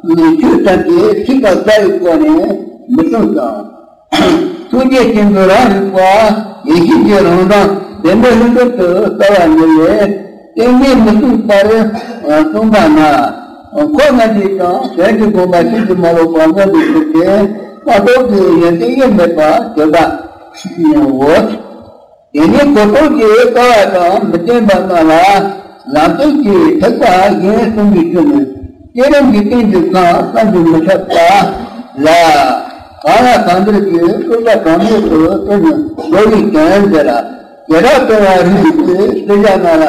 ལ། ཆོས་ཐམས་ཅད་ཚིག་དང་རྩ་བའི་སྒོ་ནས་མི་མཚུངས་ཀྱང་། ཐུགས་རྗེ་ཆེན་པོའི་རང་རིག་པ། ཡེ་ཤེས་ཀྱི་རང་མདངས་བདེན་པའི་ལྷུན་གྲུབ་ཏུ་གསལ་བ་ཉིད་ལས། ཏིང་ངེ་འཛིན་མི་མཚུངས་པར་གསུངས་པ་ན། འཁོར་ལྔ་སྡེ་དང་གཞན་གྱི་དགོངས་པ་ཤིན་ཏུ་མ་ལོག་པ་མངོན་དུ་གྱུར་ཏེ། སྔགས་ཐོག་གི་ཡོན་ཏན་དབྱེར་མེད་པ་བརྗོད་པའོ། དེ་ནས་གོ་ཐོས་ཀྱི་ཀ་བ་དང་མི་ལྡན་པ་རྣམས་ལ། ལམ་སྟོན་གྱི་ཐེག་པ་གཞན་གསུམ་གྱི་ཚུལ་ནི། བསྐྱེད་རིམ་གྱི་རྟེན་གྱི་ཁམས་བསམ་གྱིས་མི་ཁྱབ་པ་ལ། གང་ལ་གང་འདུལ་གྱི་སྤྲུལ་པ་གྲངས་མེད་དུ་སྟོན་ནས་འགྲོ་བའི་དོན་མཛད་ལ། བྱེ་བྲག་ཏུ་བ་རིམ་གྱིས་གསལ་བྱ་རྣམས་ལ་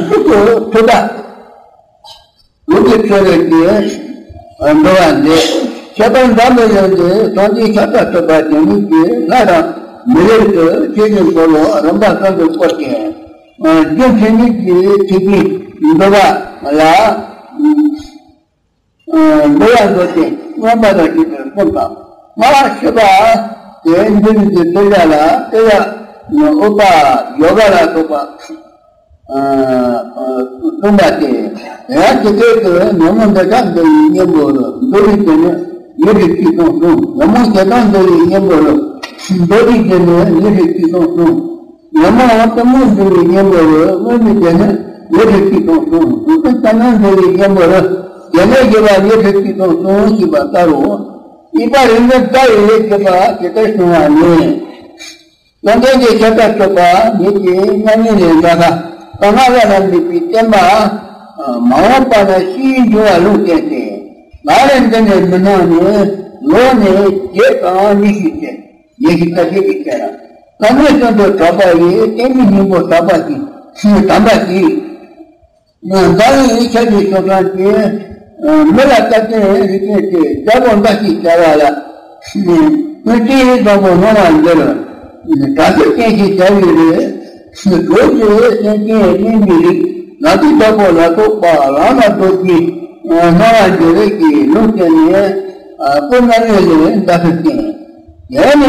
ཐུགས་སུ་ཆུད་པ། ལུགས་ཀྱི་ཆོས་རིག་གི་འགྲོ་བ་འདི། ཁྱད་པར་འཛམ་བུ་གླིང་འདིའི་སངས་རྒྱས་ཤཱཀྱ་ཐུབ་པ་དེ་ཉིད་ཀྱིས་སླར་ཡང་མི་ལུས་སུ་ཆོས་ཀྱི་འཁོར་ལོ་རིམ་པ་གསུམ་དུ་བསྐོར་ཏེ། རྒྱུ་མཚན་ཉིད་ཀྱི་ཐེག་པའི་འགྲོ་བ་ལ། འགྲོ་བ་མཛད་དེ་མངོན་པ་དང་བཅས་པའི་སྐུ་དང་། སྔགས་ཕྱི་པ་དེ་འདི་ཉིད་ཀྱི་ཐེག་པ་ལ་ཐེག་པ་ཨུ་པ་ཡོ་ག་ལ་སོགས་པ། གསུངས་པ་སྟེ། ཡང་ཇི་སྐད་དུ་ཉོན་མོངས་འདོད་ཆགས་འདུལ་བའི་གཉེན་པོ་ལ་མདོ་རིག་པས་ནི་ཉི་ཁྲི་ཆིག་སྟོང་གསུངས། ཉོན་མོངས་ཞེ་སྡང་འདུལ་བའི་གཉེན་པོ་ལ་མདོ་རིག་པས་ནི་ཉི་ཁྲི་ཆིག་སྟོང་གསུངས། ཉོན་མོངས་གཏི་མུག་འདུལ་བའི་གཉེན་པོ་ལ་དངོས་གཞི་པས་ནི་ཉི་ཁྲི་ཆིག་སྟོང་གསུངས། ཀུན་ཏུ་བྱ་ངན་འདུལ་བའི་གཉེན་པོ་ལ་བྱེད་མེད་རྒྱུ་བ་ཉི་ཁྲི་ཆིག་སྟོང་གསུངས་ཞེས་པ་ལྟར་རོ། དབྱེ་བ་རིག་འཛིན་རྩ་བའི་བརྒྱུད་པ་ཇི་ལྟར་བྱུང་བ་ནི། ཡོན་ཏན་གྱི་ཁྱད་པར་སྤྲོས་པ་ཉིད་ཀྱིས་མྱ་ངན་ལས་འདའ་བ། གང་སྔགས་ལས་ལམ་འདས་པའི་བསྟན་པ། མ་འོངས་པ་ན་ཕྱིའི་འབྱུང་བ་ལུང་བསྟན་ཏེ། ལམ་རིམ་འདི་ནི་མི་སྣང་ནས་ལོ་ནི་བརྒྱད་དང་ཉི་ཤུའི་ཚེ། ཉི་ཤུ་རྩ་བརྒྱད་ཀྱི་ཚེ་ལ། བསམ་ཡས་གསུམ་དུ་གྲགས་པ་ཡི་བསྟན་པའི་སྙིང་པོ་དམ་པ་ཞིག་དམ་པ་ཞིག་ཟླ་བའི་ཆར་གྱི་ཤོག་གྲངས་ཀྱིས། མི་ལ་སྐལ་ལྡན་རིགས་ཅན་ཏེ་རྒྱལ་པོ་མདའ་ཞེས་བྱ་བ་ལ། ཀུན་གྱིས་བཟང་པོ་སྣང་བར་འགྱུར། དྲག་ཤུལ་ཅན་ཞེས་བྱ་བའི་རིགས། གྲོགས་ཀྱི་སེམས་ཅན་སྨིན་པའི་རིགས། ལག་མཐིལ་དྲག་པོ་ལ་སོགས་པ་ལམ་ལ་རྡོ་རྗེ་སྣང་བར་འགྱུར་རིགས་ཀྱི་ལུང་བསྟན་ནས། སྐུ་མྱ་ངན་ལས་འདའ་ཕོད་ཅིང་། དེ་ནས་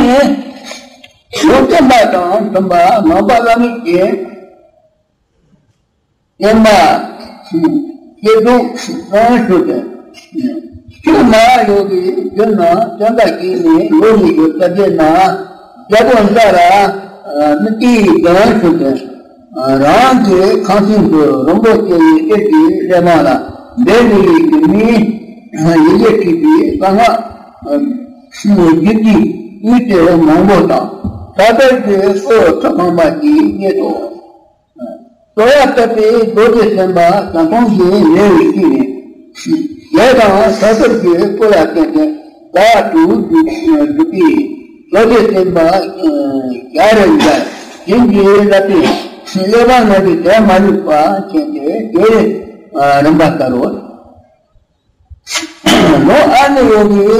ལུང་བསྟན་པ་དང་མཐུན་པ་ནང་པ་བླ་མེད་ཀྱི། བསྟན་པ། བསྐྱེད་རྫོགས་གསང་ཞུ་སྟེ། ཆོས་མ་ཡོ་གི་རྒྱུད་ན་བསྟན་པ་སྐྱེས་ནས་ལོ་ཉི་ཤུ་རྩ་བརྒྱད་ན་རྒྱལ་པོ་མདའ་ར་མི་ཏིའི་གདན་ཞུ་སྟེ། རང་གི་ཁང་སེང་དུ་རིན་པོ་ཆེ་ཡི་གཏེར་གྱི་གླེགས་བམ་ལ་འབྲས་བུ་ཡི་གི་མིའི་ཡི་གེ་བྲིས་པའི་གསང་སྔགས་རྒྱུད་ཀྱི་དབུས་དེ་མང་པོ་དང་ཐ་དད་ཀྱི་སོ་ཐུབ་ཕངས་པ་ཞིག་རྙེད་དོ། གསོལ་བ་བཏབ་པས་རྡོ་རྗེ་སེམས་དཔའ་ཟམ་གདོང་གི་ལེའུར་བཤད་ནས། ཞལ་དང་ཕྱག་ཐོར་གྱི་སྐུ་ལ་བརྟེན་ཏེ་ཟླ་བ་དྲུག་བསྒྲུབས་པས། རྡོ་རྗེ་སེམས་དཔའ་ཞལ་རས་མཇལ། བྱིན་གྱིས་བརླབས་པས་གླེགས་བམ་རྣམས་ཀྱི་དོན་མ་ལུས་པ་མཁྱེན་ཏེ་དེ་རིམ་པ་ལྟར་རོ། ལོ་ཨ་ནི་ཡོ་གིའི་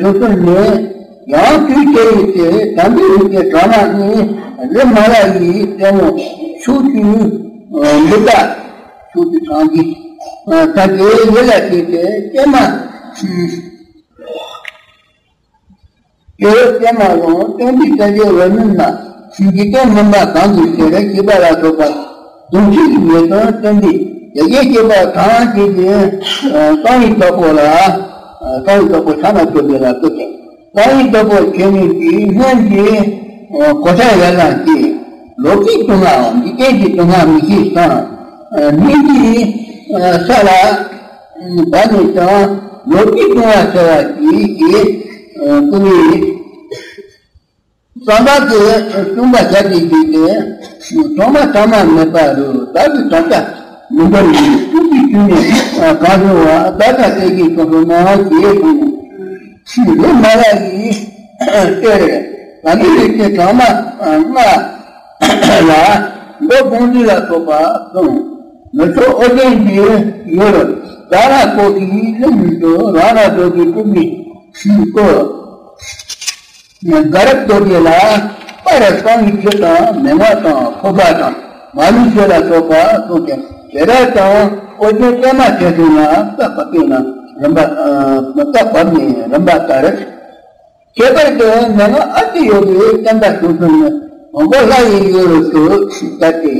བྱུང་ཚུལ་ནི། ཡང་དུས་དེ་ཡི་ཚེ་དམ་པའི་ཡུལ་གྱི་གྲོག་མ་གཉིས་རི་མ་ལ་ཡི་རྩེ་མོ་ཕྱོགས་བཅུའི་འདི་དག་ཕྱོགས་བཅུ་གྲངས་ཀྱི་ཐམས་ཅད་ཡིད་ལ་བྱས་ཏེ་ཀྱེ་མ་ཀྱེ་ཀྱེ་མ་ལོ་སྟོན་པའི་སྐད་ཅིག་འོད་མིན་མ། འཇིག་རྟེན་མུན་པ་གང་གི་ཕྱིར་ཞེས་པ་ལ་སོགས་པ་གདུང་ཤུགས་ཀྱི་ངེས་དོན་བསྟན་པའི་ཡ་གྱལ་སྐྱེས་པ་ཐམས་ཅད་ཀྱི་གསང་བའི་བདག་པོ་ལ། གསང་བའི་བདག་པོ་ཕྱག་ན་བཞུགས་པའི་ལ་སྐུ་དེ་གསང་བའི་བདག་པོ་ཆེན་མོ་གི་སྔོན་གྱི་གོ་ཆ་ཡར་ལངས་ཀྱིས་ལོ་ཀའི་སྡུག་བསྔལ་འཇིག་རྟེན་གྱི་སྡུག་བསྔལ་མི་ཤེས་སང་། མི་གི་ས་ལ་བབས་ནས་ཀྱང་ལོ་ཀའི་སྡུག་བསྔལ་སེལ་བ་ཞིག་གིས་སྐུ་ལུས། གཙང་པ་གི་གསུངས་པ་བྱ་དེ་བརྒྱུད་དེ། ཐོག་མ་ཐ་མ་མེད་པ་རུ་བདག་གི་དོན་དག་མི་འདོར་ཡིན། ཐུགས་ཀྱི་དཀྱུས་ནས་གང་བྱུང་བ་བདག་དང་སྐད་ཅིག་སོ་སོ་ནང་ཞེས་གསུངས། རི་མ་ལ་ཡི་གཏེར། བ་མོའི་རིགས་ཀྱི་གྲངས་མ་ལྔ་ལ་མགོ་དཔུང་འདྲུད་ལ་སོགས་པ་གསུམ། ནུབ་ཕྱོགས་ཨོ་རྒྱན་གྱི་ཡུལ་ཛ་ལ་ཀོ་ཤའི་གླིང་དུ་རང་ར་རྡོ་རྗེ་སྤྲུལ་པའི་སྐུ། དགའ་རབ་རྡོ་རྗེ་ལ་སྤ་ར་གཙང་བོའི་ཆུ་དང་མན་ངག་དང་ཕོར་པ་དང་མ་ལུས་ཆུ་ལ་སོགས་པ་གསུངས་ཏེ། དེ་དག་ཀྱང་ཨོ་རྒྱན་པད་མ་ཆེན་པོ་ལ་བསྐལ་པ་བསྟན་ན་རིམ་པ་ཨ་བསྐལ་པ་ནས་རིམ་པ་ལྟར། ཁྱད་པར་དུ་མན་ངག་ཨ་ཏི་ཡོ་གའི་བསྟན་པ་བྱུང་ཚུལ་ནི་མགོན་པོ་ལྷ་ཡི་ཡུལ་དུ་ཟེར་ཏེ།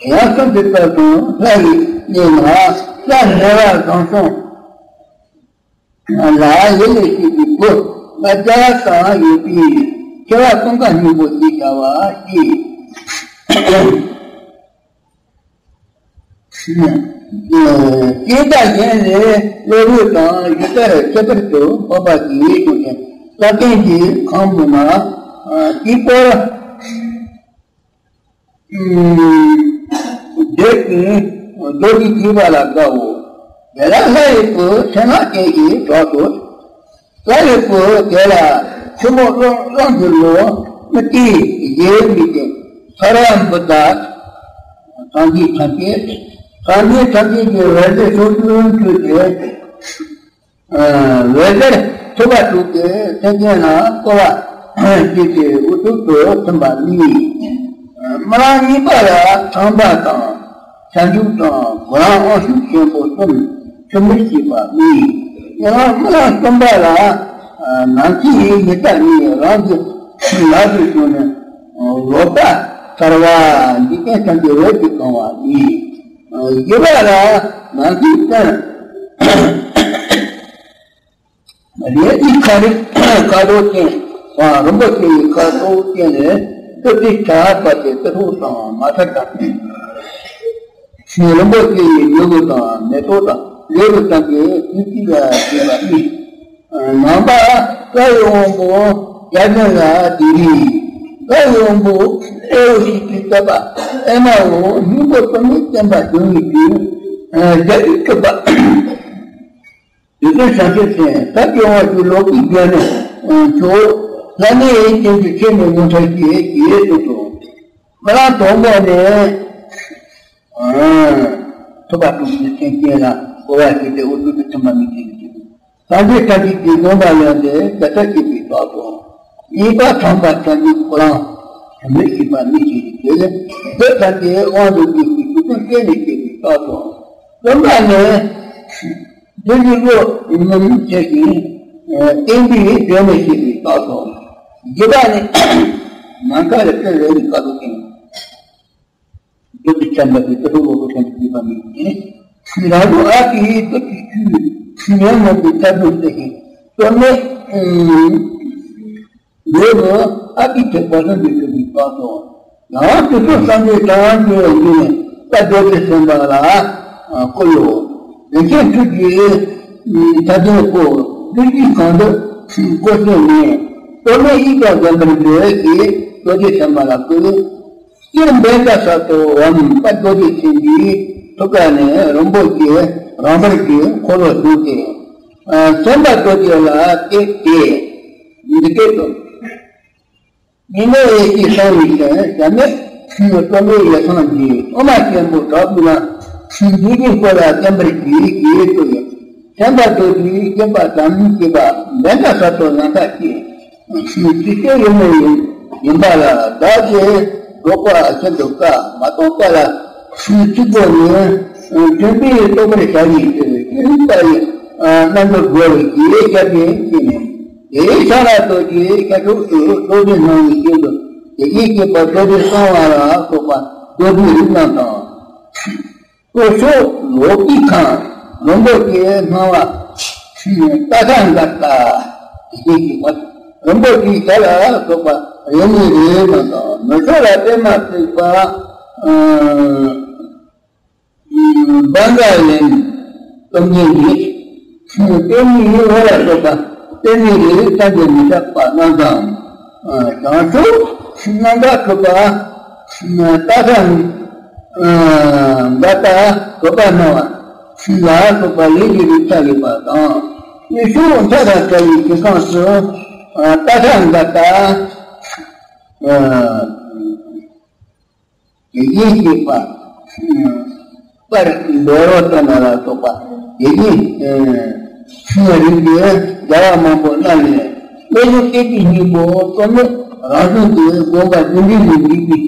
ཡང་གསུངས་པའི་སྐབས་སུ་ལྷ་ཡི་གནས་ན་ལྷ་མེ་བ་བཟང་སྐྱོང་ལ་ཡེ་ནས་བཤད་པའི་སྒོ་ལྔ་བརྒྱ་ཙམ་ཡོད་པས། ཁྱད་པར་ཀུན་དགའ་སྙིང་པོ་ཞེས་བྱ་བ་སྟེ། སྐྱེ་འཆི་གཞན་ལས་བློ་རིག་དང་ཡུལ་ལྟར་ཁྱད་པར་དུ་འཕགས་པ་ཞིག་གསུངས་ཤིང་། བསམ་གཏན་གྱི་ཁམས་བུ་ན་དཀྱིལ་འཁོར་བསྡུས་ཤིང་རྡོ་རྗེ་བརྗིད་པ་ལ་དགའ་བོ། དེ་ལ་ལྷ་ཡི་བུ་མཚན་ལ་བརྟེན་ཞིང་གྲགས་སོ། ལྷ་ཡི་བུ་དེ་ལ་ཆུ་མོ་གླང་གླང་གི་ལོ་མི་ཏི་ཡེ་མི་ཏི་ས་ར་འབུ་ད་སངས་རྒྱས་ཐམས་ཅད་སངས་རྒྱས་ཐམས་ཅད་ཀྱི་འོད་ཟེར་ཕྱོགས་བཅུར་འཕྲོས་ཏེ། འོད་ཟེར་ཐུབ་པ་དྲུག་གིས་སེམས་ཅན་ལ་སྐོར་བ་བྱེད་པའི་དབུ་ཐུག་ཏུ་ཐིམ་པ་ནི། སྨོན་ལམ་གཉིས་པ་ལ་ཁྲམ་པ་དང་། བྱང་ཆུབ་དང་གོ་རམས་དབང་ཕྱུག་ཆེན་པོ་གསུམ་ཆུ་མིག་ཞེས་པ་ནི། ཡང་སྨོན་ལམ་གསུམ་པ་ལ་ནམ་མཁའི་མི་རྟག་ནི་རང་གི་ལག་ཏུ་བྱུང་ནས་ལོག་པ་ཐར་བ་འཇིག་རྟེན་ཐམས་ཅད་འོད་ཀྱིས་གང་བ་ནི། བཞི་པ་ལ་ནམ་མཁའི་སྟེང་རས་ཀྱི་ཁ་རིག་ཁ་དོག་ཅན་དང་རིན་པོ་ཆེ་བའི་ཁ་དོག་ཅན་ནི་ཏི་སེ་ཁྲ་བ་སྟེ་ཏི་སེ་དང་མ་ཁྲ་དང་། རིན་པོ་ཆེ་བའི་མྱུ་གུ་དང་མེ་ཏོག་དང་ལེའུ་ཙམ་གྱི་དུས་གཅིག་ལ་བྱེད་པ་ནི། ནང་པ་བཀའ་ཡི་དབང་པོ་བརྒྱ་བྱིན་ལ་དེ་རིང་བཀའ་ཡི་དབང་པོ་ཨེ་ཡོ་ཤི་ཏི་ཀ་པ་ཨེ་མ་འོ་སྙིང་པོ་སྟོང་ཉིད་བསྟན་པ་འབྱུང་བའི་དུས་བརྒྱ་ཡི་གྲུབ་པ། དེ་ཚོ་བྱང་ཆུབ་སེམས་ཐབས་ཀྱི་དབང་ཕྱུག་ལོ་ཀའི་རྒྱལ་ནི་མཆོག་ལྷ་ནི་ཡི་ཅན་གྱི་ཆེ་ནི་ངོ་མཐའ་ཞེས་ཞེས་གསུངས་སོ། སྨོན་ལམ་དང་པོ་ནི། ཐུབ་པ་དྲུག་གིས་སེམས་ཅན་ལ་སྐོར་བ་བྱེད་དེ་འུ་ཚུགས་ཀྱི་ཐུན་མ་མི་ཐེག་གི་ཆེད་དུ། སངས་རྒྱས་ཐམས་ཅད་ཀྱི་དགོངས་པ་ལོན་ཏེ་དགའ་ཐག་ཆོད་པའི་རྟགས་སོ། གཉིས་པ་ཁྲམ་པ་ཁྲམ་པའི་ཁོ་རང་མི་ཤེས་པ་མི་ཤེས་ཀྱི་དེ་ལས་དེ་ལྟར་གྱི་དབང་དུ་བསྡུས་ཀྱི་ཆོས་ཀུན་སྐྱེ་ནས་སྐྱེས་པའི་རྟགས་སོ། གསུམ་པ་ནི། བདུད་ཀྱི་བློ་ངོམས་བྱེད་ཅིང་། བསྟན་པའི་སྒྲོན་མེ་ཤེས་པའི་རྟགས་སོ། བཞི་པ་ནི། ནམ་མཁའ་ལ་སྤྲིན་རེ་རེ་དཀར་པོ་ཅན། བདུད་ཀྱི་ཁྲམ་པ་དེ་ཏི་ཧུ་ལོ་ཀོ་ཁྲམ་པའི་བརྗིད་པ་མེད་ཅིང་། རང་ལུས་ཨ་ཏིའི་བདུད་ཀྱི་ཆུས། ཉོན་མོངས་པའི་མཐའ་རྡུལ་བསལ་ཞིང་གཏོར་མའི་ལས་སུ་ཨ་ཏི་ཐེག་པ་ལྷུན་གྱིས་གྲུབ་པའི་རྟགས་སོ། ཡང་དུས་གསུམ་སངས་རྒྱས་གྲངས་མེད་འདུས་ནས་དཔལ་རྡོ་རྗེ་སེམས་དཔའ་ལ་བསྐུར་ལོ། རིན་ཆེན་ཁྲི་བཞིའི་མཐའ་རྡུལ་བསྐོར། བདུད་རྩིས་གང་འདུལ་བཀོད་ཟེར་ནས། གཏོར་མའི་དབྱིབས་ཀྱང་ལྡན་པར་འདོད་ཅེས་རྡོ་རྗེ་སེམས་དཔའ་ལ་བསྐུལ། སྤྱིར་བཛྲ་ས་ཏྭའམ་དཔལ་རྡོ་རྗེ་འཆང་གི་ཐུགས་ཀ་ནས་རིན་པོ་ཆེ་རང་འབར་གྱི་འཁོར་ལོ་བྱུང་སྟེ། སེམས་དཔའ་རྡོ་རྗེ་ལ་གཏད་དེ། འདི་སྐད་དུ། མི་གནས་ཡེ་ཤེས་སངས་རྒྱས་ཞིང་། ཞབས་ནི་སྟོན་པའི་ཡེ་སངས་རྒྱས། དབུ་མ་ཆེན་པོ་དྲག་པོའི་ནང་། འདུས་པའི་སྐུ་ལ་བརྟེན་པར་གྱིས་ཞེས་གསོལ་ཡང་། སེམས་དཔའ་རྡོ་རྗེའི་སྤྱན་པ་ཙམ་བྱས་པ་བཛྲ་ས་ཏྭ་ལ་ལྟ་སྟེ། ཇི་སྐད་ཡོད་མེད་ཡིན་ཡིན་པ་ལ་བདག་གིས་བཟློག་པ་ཤིན་ཏུ་དཀའ། མ་རྟོགས་པ་ལ་ཚིག་པོ་ནི་མཐུན་པས་རྟོགས་པར་བྱ་ཡི་ཕྱིར། ཤེས་རིག་པ་ཡི་རྣལ་འབྱོར་དགོས་ཞེས་བྱ་བའི་ཕྱིར་ནི། དེའི་ཕྱག་ལ་རྡོ་རྗེའི་ཤར་ཕྱོགས་སུ་རྡོ་རྗེ་སྣང་བའི་ཞིང་དུ་དེ་བཞིན་གཤེགས་པ་རྡོ་རྗེ་གསང་བ་ལ་སོགས་པ་རྡོ་རྗེའི་རིགས་རྣམས་དང་། སྟོད་ཕྱོགས་ལོ་ཀའི་ཁམས་རིན་པོ་ཆེའི་སྣང་བ་ཏ་ཐཱ་ག་ཏ་དེ་བཞིན་གཤེགས་པ་རིན་པོ་ཆེའི་ཞལ་ལ་སོགས་པ་རེ་ནི་རེ་རྣམས་དང་། ནུབ་ཕྱོགས་ལ་པདྨ་བརྩེགས་པ། བཛྲ་ལན་སྟོབས་ལྡན་གྱིས། པདྨའི་འོད་ལ་སོགས་པ་པདྨའི་རིགས་བསམ་གྱིས་མི་ཁྱབ་པ་རྣམས་དང་། བྱང་ཕྱོགས་རྣམ་པར་འཁྲུགས་པ་ཏ་ཐཱ་ག་ཏ་བཟོད་པ་སྣང་བ་ལ་སོགས་པ་ལས་ཀྱི་རིགས་ཐ་ཡོད་པ་དང་། དབུས་ཕྱོགས་མཐའ་དང་བྲལ་བའི་ཞིང་ཁམས་སུ་ཏ་ཐཱ་ག་ཏ་ དེ་བཞིན་གཤེགས་པ། པར་འདོད་རོ་ལྟ་ན་ལ་སོགས་པ། དེ་བཞིན་ཆོས་རིག་པའི་རྒྱལ་བ་མང་པོ་རྣམས་ལས། རྣལ་འབྱོར་སྟོང་གི་སྙིང་པོ་རྟོག་མེད་རང་བྱུང་གི་དགོངས་པ་རྫུ་འཕྲུལ་ལས་འདས་པའི་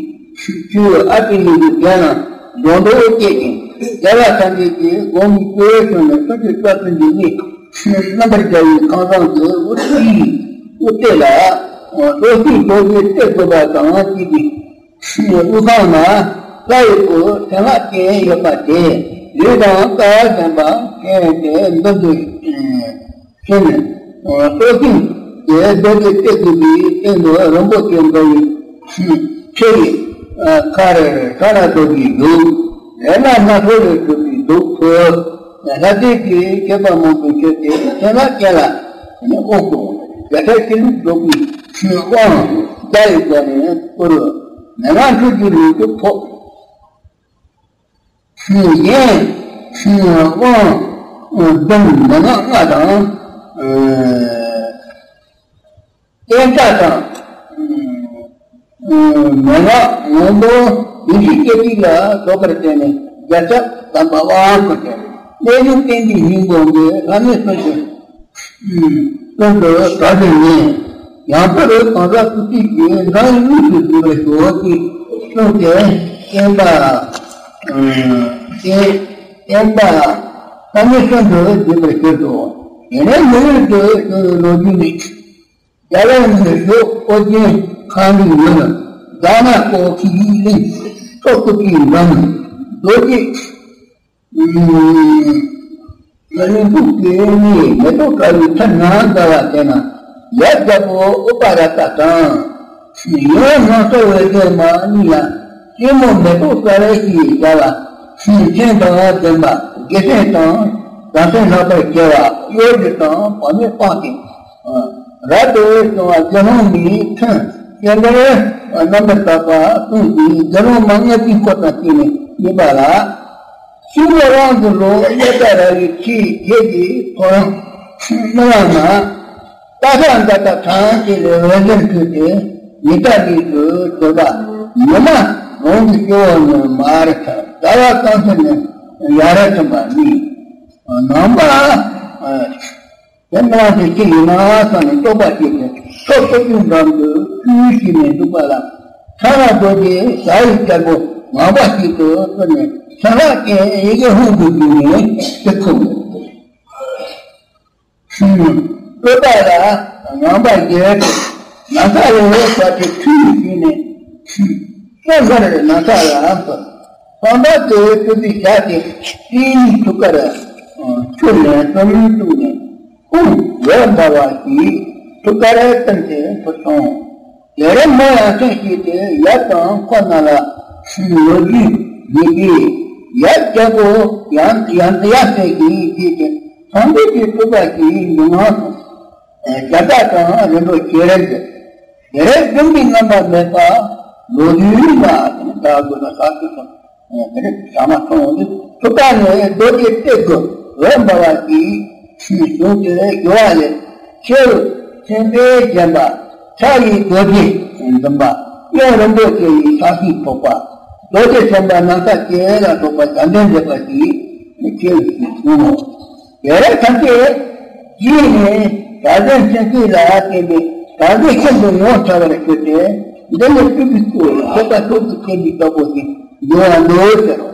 ཆོས་ཨ་ཏི་ལི་གི་རྒྱན་ལ་སྒྲོ་འདོགས་བཅད་ཅིང་། རྒྱལ་བ་ཐམས་ཅད་ཀྱི་དགོངས་པའི་སྤྲོས་བྱུང་ནས་སུམ་ཅུ་རྩ་གསུམ་གྱི་གནས་རྣམ་པར་རྒྱལ་བའི་ཁང་བཟང་གི་དབུ་ཏི་དབུ་སྟེགས་ལ། རྡོ་རྗེ་རྡོ་རྗེ་སྟེ་དགུ་པ་དང་བཅས་པའི་དབུ་ཁང་ན་ལྷ་ཡི་སྐུ་མཚན་ལྷ་ཅན་ཡོད་པ་དེ། ལུས་དང་རྩ་བ་བརྟེན་པ་མཁྱེན་ཏེ་འདི་འདུ་ཞིང་། སྟོབས་ཆེན་གྱི་རྡོ་རྗེ་སྟེ་དགུ་པའི་སྟེང་དུ་རིན་པོ་ཆེ་འབར་བའི་ཆེ་བའི་ཁ་རེ་ཁ་ར་རྡོ་རྗེ་བཞུགས། ལས་སྣ་ཚོགས་ལས་གྲུབ་པའི་གདུགས་ཕུབ། ལྷ་སྡེ་གི་མཁས་པ་མང་པོས་མཆོད་དེ་མཚན་ལྷ་ཅན་ལ་དབང་བསྐུར། རྒྱལ་སྲས་ཆོས་ལུགས་རྫོགས་པའི་དབང་རྒྱ་ཡི་སྒོ་ནས་བསྐུར། མན་ངག་འཁྲུལ་རྒྱུ་ལུགས་སུ་ཕོག། གཞན་དབང་བདུན་མན་ངག་ལྔ་དང་། བསྟན་བཅོས་དང་། མན་ངག་ངོ་མ་ཡེ་ཤེས་སྐྱེ་མཆེད་ལ་སོགས་པར་བརྟེན་ནས་རྒྱལ་ཚབ་དམ་པ་དབང་བསྐུར་ཏེ། རྣལ་འབྱོར་སྟོང་གི་སྙིང་པོ་འདི་ལྷ་མོའི་སུམ་ཅུ་སྟོང་དུ་གྲགས་པའི་ཉིན། ཡང་ཕར་གང་ཟག་སུ་གཅིག་གིས་འགྲངས་དངོས་སུ་བསྡུས་པར་ཞུ་ཅེས་གསུངས་ཏེ། བསྟན་པ། བསྟན་བསྟན་པ་ལྷ་མོའི་སུམ་ཅུ་བསྡུས་པར་གྱུར་ཏོ། དེ་ནས་མི་ཡུལ་དུ་བྱུང་བའི་ལོ་རྒྱུས་ནི། རྒྱ་གར་ནས་བཞུགས་ཨོ་རྒྱན་མཁའ་འགྲོའི་ཡུལ། དྷ་ན་ཀོ་ཁའི་གླིང་། ཁྲོ་སྐུ་དྲིའི་འགྲམ། རྡོ་རྗེ་རིན་པོ་ཆེ་ནི་མེ་ཏོག་དཀར་པོའི་ཚལ་ན་བརྒལ་བ་དེ་ན། ཡབ་རྒྱལ་པོ་ཨུ་པ་ར་ཏ་དང་། ཡང་ནང་སོ་བའི་སྡེ་མ་གཉིས་ལ། ལྕེ་མོ་མེ་ཏོག་དཀར་ཞེས་བྱ་བ། མཚན་དང་ལྡན་པ་དགེ་སེམས་དང་བྱང་སེམས་ལྷག་པར་བྱེ་བ་གཡོ་སྒྱུ་དང་བག་མེད་སྤངས་ཏེ། རབ་ཏུ་བྱུང་བ་དགེ་སློང་མའི་ཁྲིམས་སྤྱན་ལྟར་རྣམ་པར་དག་པ་གསུངས་ཤིང་། དགེ་སློང་མ་ལྔ་བཅུའི་འཁོར་དང་བཅས་ནས་གཉིས་པ་ལ། ཤིང་ལོ་རང་གི་ལོ་གཡོ་ད་ར་བའི་ཁྱི་བརྒྱད་ཀྱི་ཐོ་རངས་སྨིན་བ་ན། སྟག་ཤར་མདའ་དང་ཐང་ཆད་ལས་འོད་ཟེར་འཕྲོས་ཏེ། ཉི་ཟླ་གླིང་དུ་བྲོས་པ། ཉི་མ་རང་གི་སྤྱི་བོ་ནས་མར་ཐོན། ཟླ་བ་གང་ཚོད་ནས་ཡར་ཐོན་པ་ནི། ནང་པ་དེ་མ་དེ་ཅི་ཡིན་ན་བསམ་ནས་རྟོག་པ་སྐྱེས་ཏེ། ཁྲོ་སྐུ་དྲིའི་འགྲམ་དུ་ཁྲུས་ཞུས་ནས་འདུག་པ་ལ། ཁྲ་ར་རྡོ་རྗེ་བྱ་ཡི་རྒྱལ་པོ་ངང་པ་ཞིག་ཏུ་བཙུན་ནས་མཚན་ལྷ་ཅན་ཡི་གེ་ཧཱུྃ་དུ་བསྡུས་ནས་དེ་ཁུག་ནས། ཨུ་པ་ར་ངང་པ་ཡོད་དེ། ན་ཚ་རེ་རེ་བྱས་ཏེ་ཁྲུས་ཞུས་ནས། སོ་སོར་ན་ཚ་ལ་སོགས། ཁང་པ་དེའི་སྤུ་གུ་བཞག་སྟེ་སྤྲིན་ཐུགས་ཀར་ཆུ་ནས་བཙུམ་བཙུམ་ནས་ཁོང་འོད་འབར་བ་ཞིག་ཐུགས་ཀར་བཙུམས་ཏེ་འཕུར་སོང་། དེར་མོ་ཡང་སེམས་སྐྱིད་དེ་ཡབ་དང་ཁོ་རྣམས་ལ་ལོ་རྒྱུས་ཉན་པས། ཡབ་རྒྱལ་པོ་ཡང་ཡང་ཡབ་སྲས་ཀྱིས་བརྗོད་དེ། ཚངས་པའི་སྤྲུལ་པ་ཞིག་ཡིན་ངང་སོང་། བྱ་དགའ་དང་རིན་པོ་ཆེ་རེ་རེ་རེ་བདུན་པའི་རྣམ་པ་མེད་པ་ལོ་རྒྱུས་ལ་དང་ད་དགོས་ན་ས་ཁུལ་དང་དེ་རེ་ཟ་མ་སོང་བ་འདི་ཐུབ་པ་ནས་རྡོ་རྗེ་སྟེ་དགུ་འོད་འབར་བ་ཞིག་བྱུང་སྟེ་ཞུ་བ་ལས། ཁྱེའུ་སེམས་དཔའི་བརྒྱན་པ་ཕྱག་གཡས་རྡོ་རྗེ་འཛིན་པ། གཡོན་རིན་པོ་ཆེ་ཡི་ཕྱག་བཞེས་ཐོགས་པ། རྡོ་རྗེ་སེམས་དཔའ་ནམ་མཁའ་སྤྱན་ལ་སོགས་པ་བྱམས་ལྡན་མཛད་པ་ཞིག་ཁྱེའུ་ཞིག་བྱུང་ངོ་། དེར་ཐམས་ཅད་རྗེས་ནས་བདག་འཛིན་ཆེན་པོ་ལ་བརྟེན་ཏེ་བདག་འཛིན་ཤིན་ཏུ་ངོ་ཚ་བར་གྱུར་ཏེ། འདི་ནི་སྤྲུལ་པའི་སྐུ་ཐོབ་པ་ཐོབ་ཏུ་ཕྱིན་པའི་བདག་པོ་ཞིག་འབྱུང་བ་འདུག་ཟེར་རོ།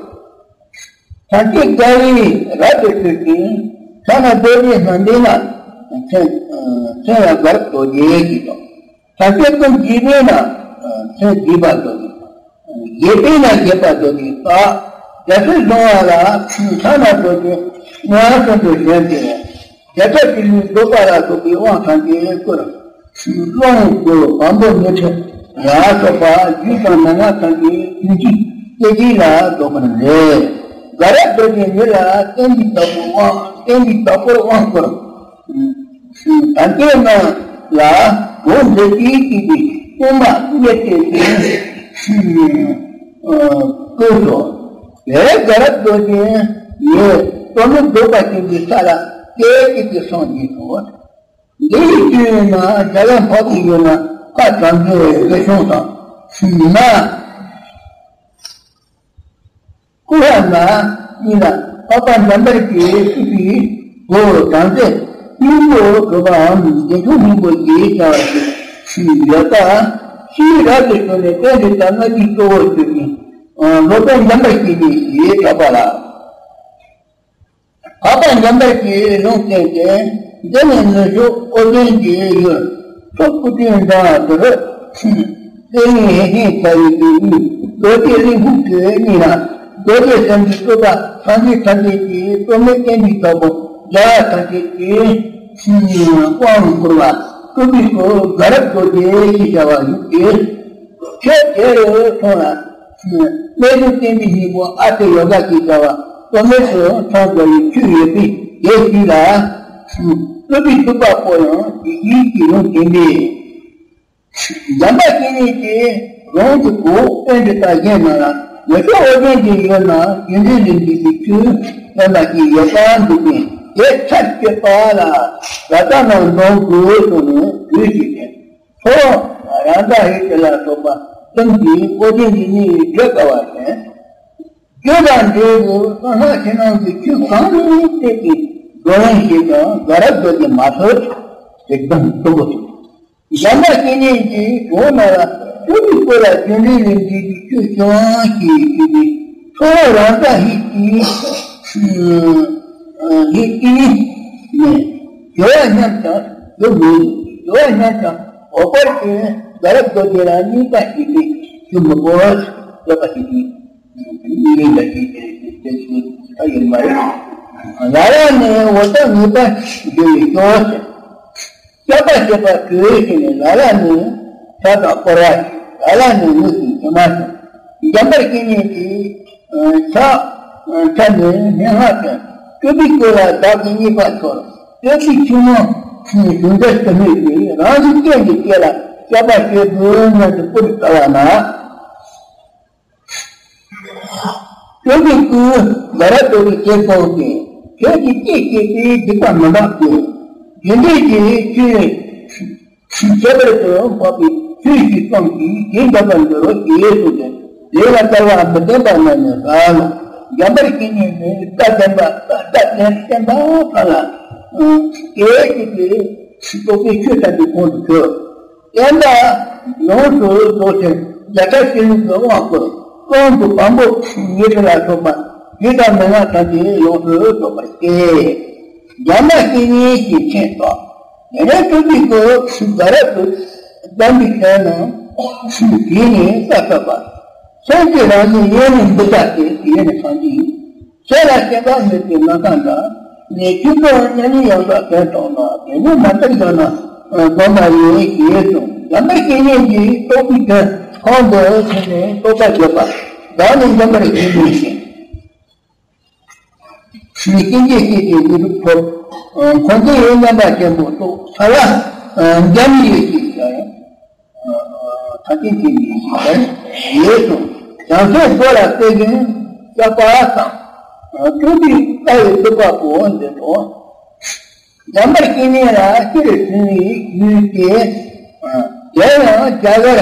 ཐམས་ཅད་དགའ་བས་རབ་ཏུ་གྱུར་ཅིང་། ཐ་ན་རྡོ་རྗེ་སྣ་ལྡན་ལ། མཚན་མཚན་ཡང་དགའ་རབ་རྡོ་རྗེ་ཞེས་དང་། ཐམས་ཅད་ཀུན་དགྱེས་པས་ན། མཚན་དགྱེས་པ་རྡོ་རྗེ། དགྱེས་པས་ན་དགྱེས་པ་རྡོ་རྗེ་པ། རྒྱལ་སྲིད་བཟུང་བ་ལ་ཐ་ན་རྡོ་རྗེ་མངོན་སུམ་དུ་བཞེངས་ཏེ། རྒྱལ་ཚབ་ཀྱི་ལུས་རྫོགས་པ་ལ་སོགས་པའི་དབང་ཐམས་ཅད་བསྐུར། ཀློང་དུ་བམ་པོ་མི་ཁྲི་ལ་སོགས་པ་རྒྱུད་དང་མན་ངག་ཐམས་ཅད་དུས་གཅིག་སྐད་ཅིག་ལ་རྫོགས་པར་མཛད། དགའ་རབ་རྡོ་རྗེ་མི་ལ་བསྟན་པའི་བདག་པོ་དབང་བསྟན་པའི་བདག་པོར་དབང་བསྐུར། ད་ལྟའི་ནང་ལ་འོ་འདི་ཅིག་ཅིག་གིས་སྟོང་པ་སྙེད་དེ་ཅིག་བཀོད་སོ། དེ་དགའ་རབ་རྡོ་རྗེ་ཡི་རྩོམ་ལུགས་རྫོགས་པ་ཅན་གྱི་ས་ལ་སྐད་ཅིག་གིས་སངས་རྒྱས་སོ། འདི་ཡི་དུས་ན་རྒྱ་ལ་འཕགས་པའི་ཡུལ་ན་ ཁ་བྱང་གི་རི་ཤོང་དང་ཤིང་ན། ཀུ་ཧ་ན་ཡིན་ལ། འཕགས་པ་འཇམ་དཔལ་གྱིས་བསྐུལ་པའི་སྒོ་བྲམ་ཟེ་སྙིང་པོ་བཀོད་པའམ་རྒྱན་ཆུང་སྙིང་པོ་ཞེས་བྱ་བ་ཞིག་ཞིག་ཡོད་པ། ཤེས་རབ་ཀྱི་ཕྱོགས་ནས་རྟེན་འབྲེལ་དང་སྔ་ཕྱིའི་གཙོ་བོར་གྱུར་ཅིང་། སློབ་དཔོན་འཇམ་དཔལ་དཔྱད་ནས་ཞེས་གྲགས་པ་ལ། འཕགས་པ་འཇམ་དཔལ་གྱིས་ལུང་བསྟན་ཏེ། འདི་ནི་ནུབ་ཕྱོགས་ཨོ་རྒྱན་གྱི་ཡུལ། ཁྲོ་སྐུ་ཕྲན་འདྲ་དུ། སེར་སྔོན་ཧེ་ཧེ་ཁ་ཡི་དུས་ཡུལ། རྡོ་རྗེ་གླིང་ཁུག་གི་གཉིས་ལ། རྡོ་རྗེ་སེམས་ཀྱི་སྤྲུལ་པ་སངས་རྒྱས་ཐམས་ཅད་ཀྱི་སྟོད་སྨད་བསྟན་པའི་བདག་པོ་རྒྱལ་བ་ཐམས་ཅད་ཀྱི་དབང་བསྐུར་བ། སྤྲུལ་པའི་སྐུ་དགའ་རབ་རྡོ་རྗེ་ཞེས་བྱ་བ་ཡོད་དེ། ཁྱོད་དེ་རུ་སོང་ལ། གནས་ལུགས་བསྟན་པའི་སྙིང་པོ་ཨ་ཏི་ཡོ་ག་ཅེས་བྱ་བ་སྟོད་སྨད་དུ་མཚམས་སྦྱར་བའི་ཆོས་ཡོད་པས། དེ་ཞིག་ལ། སྤྲུལ་པའི་སྤྲུལ་པ་པོ་ཡང་དེ་ཡིད་ཀྱི་ལུང་བསྟན་པས། འཇམ་དཔལ་དཔྱད་ནས་ཀྱིས་རང་གི་གོ་བོ་པཎ་གྲུབ་དང་གཞན་རྣམས་ལ། ནུབ་ཕྱོགས་ཨོ་རྒྱན་གྱི་ཡུལ་ན་རྒྱུ་འབྲས་ལས་འདས་པའི་ཆོས་སྟོན་པ་ཞིག་ཡོད་པར་འདུག་པས། དེ་ཆར་གཅོད་པ་ལ་ར་ཏ་ན་འདོན་དགོས་གསུངས་ནས་གྲོས་བྱས་ཏེ། ཁོ་རཱ་ཛ་ཧི་ཏི་ལ་སོགས་པ་གསུམ་གྱིས་ཨོ་རྒྱན་གྱི་གནས་བརྗོད་དཀའ་བ་བྱས། བརྗོད་པ་འབྲས་བུ་གསང་སྔགས་ཕྱི་ནང་གི་ཆོས་གང་རུང་གཏད་ཀྱི་བགྲོ་གླེང་བྱས་ཀྱང་དགའ་རབ་རྡོ་རྗེ་མ་ཐུབ། དེ་གདམས་སྟོན་པོ་ཐུབ། འཇམ་དཔལ་དཔྱད་ནས་ཀྱིས་གོང་ན་ལ་སྤྲུལ་པའི་སྐུ་ལ་རྒྱུ་འབྲས་ལས་འདས་པའི་ཆོས་ཀྱང་ཞེས་བརྗོད་པས། ཁོ་རཱ་ཛ་ཧི་ཏི་ཧི་ཏི་ནས་སྦྱོར་བ་སྙམ་ཀྱང་སྦྱོར་མི་འོས། སྦྱོར་བ་སྙམ་ཀྱང་འོག་པར་ཏེ་དགའ་རབ་རྡོ་རྗེ་ལ་གཉིས་ཀ་ཞེས་པས་ཞུ་མི་དགོས། ལོག་པ་ཞིག་གིས་གཉིས་ལེན་འདྲ་ཞིག་དེ་ཞིག་དེ་ཞིག་ད་ཡོད་མ་རེད། ལ་ལ་ནི་འོ་ད་ངེས་པ་འགྱུར་བའི་སྐྱོ་བ་ཟེར། སྐྱོབ་པ་བྱེད་པ་གྲོས་བྱས་ནས་ལ་ལ་ནི་ཕྱག་དང་བསྐོར་བ་ཞིག་ལ་ལ་ནི་ངོས་ཟིན་ཕྱི་མ་ཞིག་འཇམ་དཔལ་དཔྱད་ནས་ཀྱིས་ཕྱག་ཕྱག་ནས་སྙན་ངག་ཀྱང་སྤྲུལ་པའི་སྐུ་ལ་བདག་གིས་གཉིས་པ་འཆོར། སྤྲུལ་པའི་ཆུ་མོ་གཞུང་འདིར་དུ་མོས་ཏེ་རང་བཞིན་ཅན་གྱི་སྐད་ལ་སྐྱོབ་པ་བྱེད་དགོས་སྙམ་དུ་སྤུ་རུ་བཏབ་པ་ན། སྤྲུལ་པའི་སྐུ་དགའ་རབ་རྡོ་རྗེ་ཞེས་གསུངས་ཏེ། ཁྱོད་ཀྱི་སྐད་ཅེས་པའི་སྡིག་པ་མི་འདག་གོ། རྒྱུ་འབྲས་ཀྱི་ཆོས་ཁྱད་པར་དུ་འཕགས་པའི་ཆོས་ཤིག་གསུངས་ཤིག་དེ་འདོན་པར་འགྱུར་རོ་ཞེས་གསུངས་ཏེ། དེ་ལ་སྐལ་བ་མི་ལྡན་པ་རྣམས་ནི་ག་ལ། འཇམ་དཔལ་དཔྱད་ནས་ནི་བཀའ་བདེན་པ་བཀའ་བདེན་བསྟན་པ་ག་ལ། སྐད་ཅེས་པའི་རྟོག་པའི་ཆོས་ལྟ་བུའི་ཁོང་དུ་གྱུར། བསྟན་པ་ཡོངས་སུ་རྫོགས་ཤིང་བརྒྱ་ཕྲག་བཅུ་གཉིས་ཀྱི་དབང་བསྐུར། གོང་དུ་བམ་པོ་ཉི་ཤུ་ལ་སོགས་པ་རྒྱུད་དང་མན་ངག་ཐམས་ཅད་ཡོངས་སུ་རྫོགས་པར་བཤད། འཇམ་དཔལ་དཔྱད་ནས་ཀྱི་མཚན་ཐོགས། དེ་ནས་སྤྲུལ་པའི་སྐུ་དགའ་རབ་ཏུ་གདམས་པའི་དོན་རྣམས་དེ་ནས་བཀའ་སྩལ་པ། སེམས་ཀྱི་རང་བཞིན་ཡེ་ནས་འདི་ལྟ་སྟེ། ཡེ་ནས་སངས་རྒྱས་ཡིན། ཆོས་ལ་སྐྱེ་བ་མེད་པའི་ནམ་མཁའ་འདྲ། ནས་ཆོས་སྐུ་མཉམ་ཉིད་ཡང་དག་དོན་རྟོགས་ན། དེ་ནས་མ་ལྟར་ཡང་ན་སྒོམ་པ་ཡིན་ཞེས་གསུངས། འཇམ་དཔལ་དཔྱད་ནས་ཀྱིས་རྟོགས་པའི་དོན་ཁོང་དུ་ཆུད་ནས་རྟོགས་པ་བརྗོད་པ། བདག་ནི་འཇམ་དཔལ་དཔྱད་ནས་ཀྱིས། ཞེས་སྐྱེ་མཆེད་སྐྱེས་ཏེ་མི་སྡུག་ཐོབ། འཁོར་འདས་ཡོད་མཉམ་པ་ཆེན་པོ་རྟོགས། ས་ལ་འཇམ་ཡེ་ཞེས་བྱ་ཡང་། ཐ་ཆད་ཀྱི་མི་ཞིག་ལ་ཡོད་དོ། བྱང་སེམས་སོ་ལ་གཏད་ཅིང་བཤགས་པ་དང་། སྤྲུལ་པའི་ལྟ་བའི་སྤྲུལ་པ་པོ་འདི་དོ། འཇམ་དཔལ་དཔྱད་ནས་ལ་སྤྱིར་གཟིགས་པའི་ཡུལ་ཏེ། དེ་ཡང་རྒྱ་གར་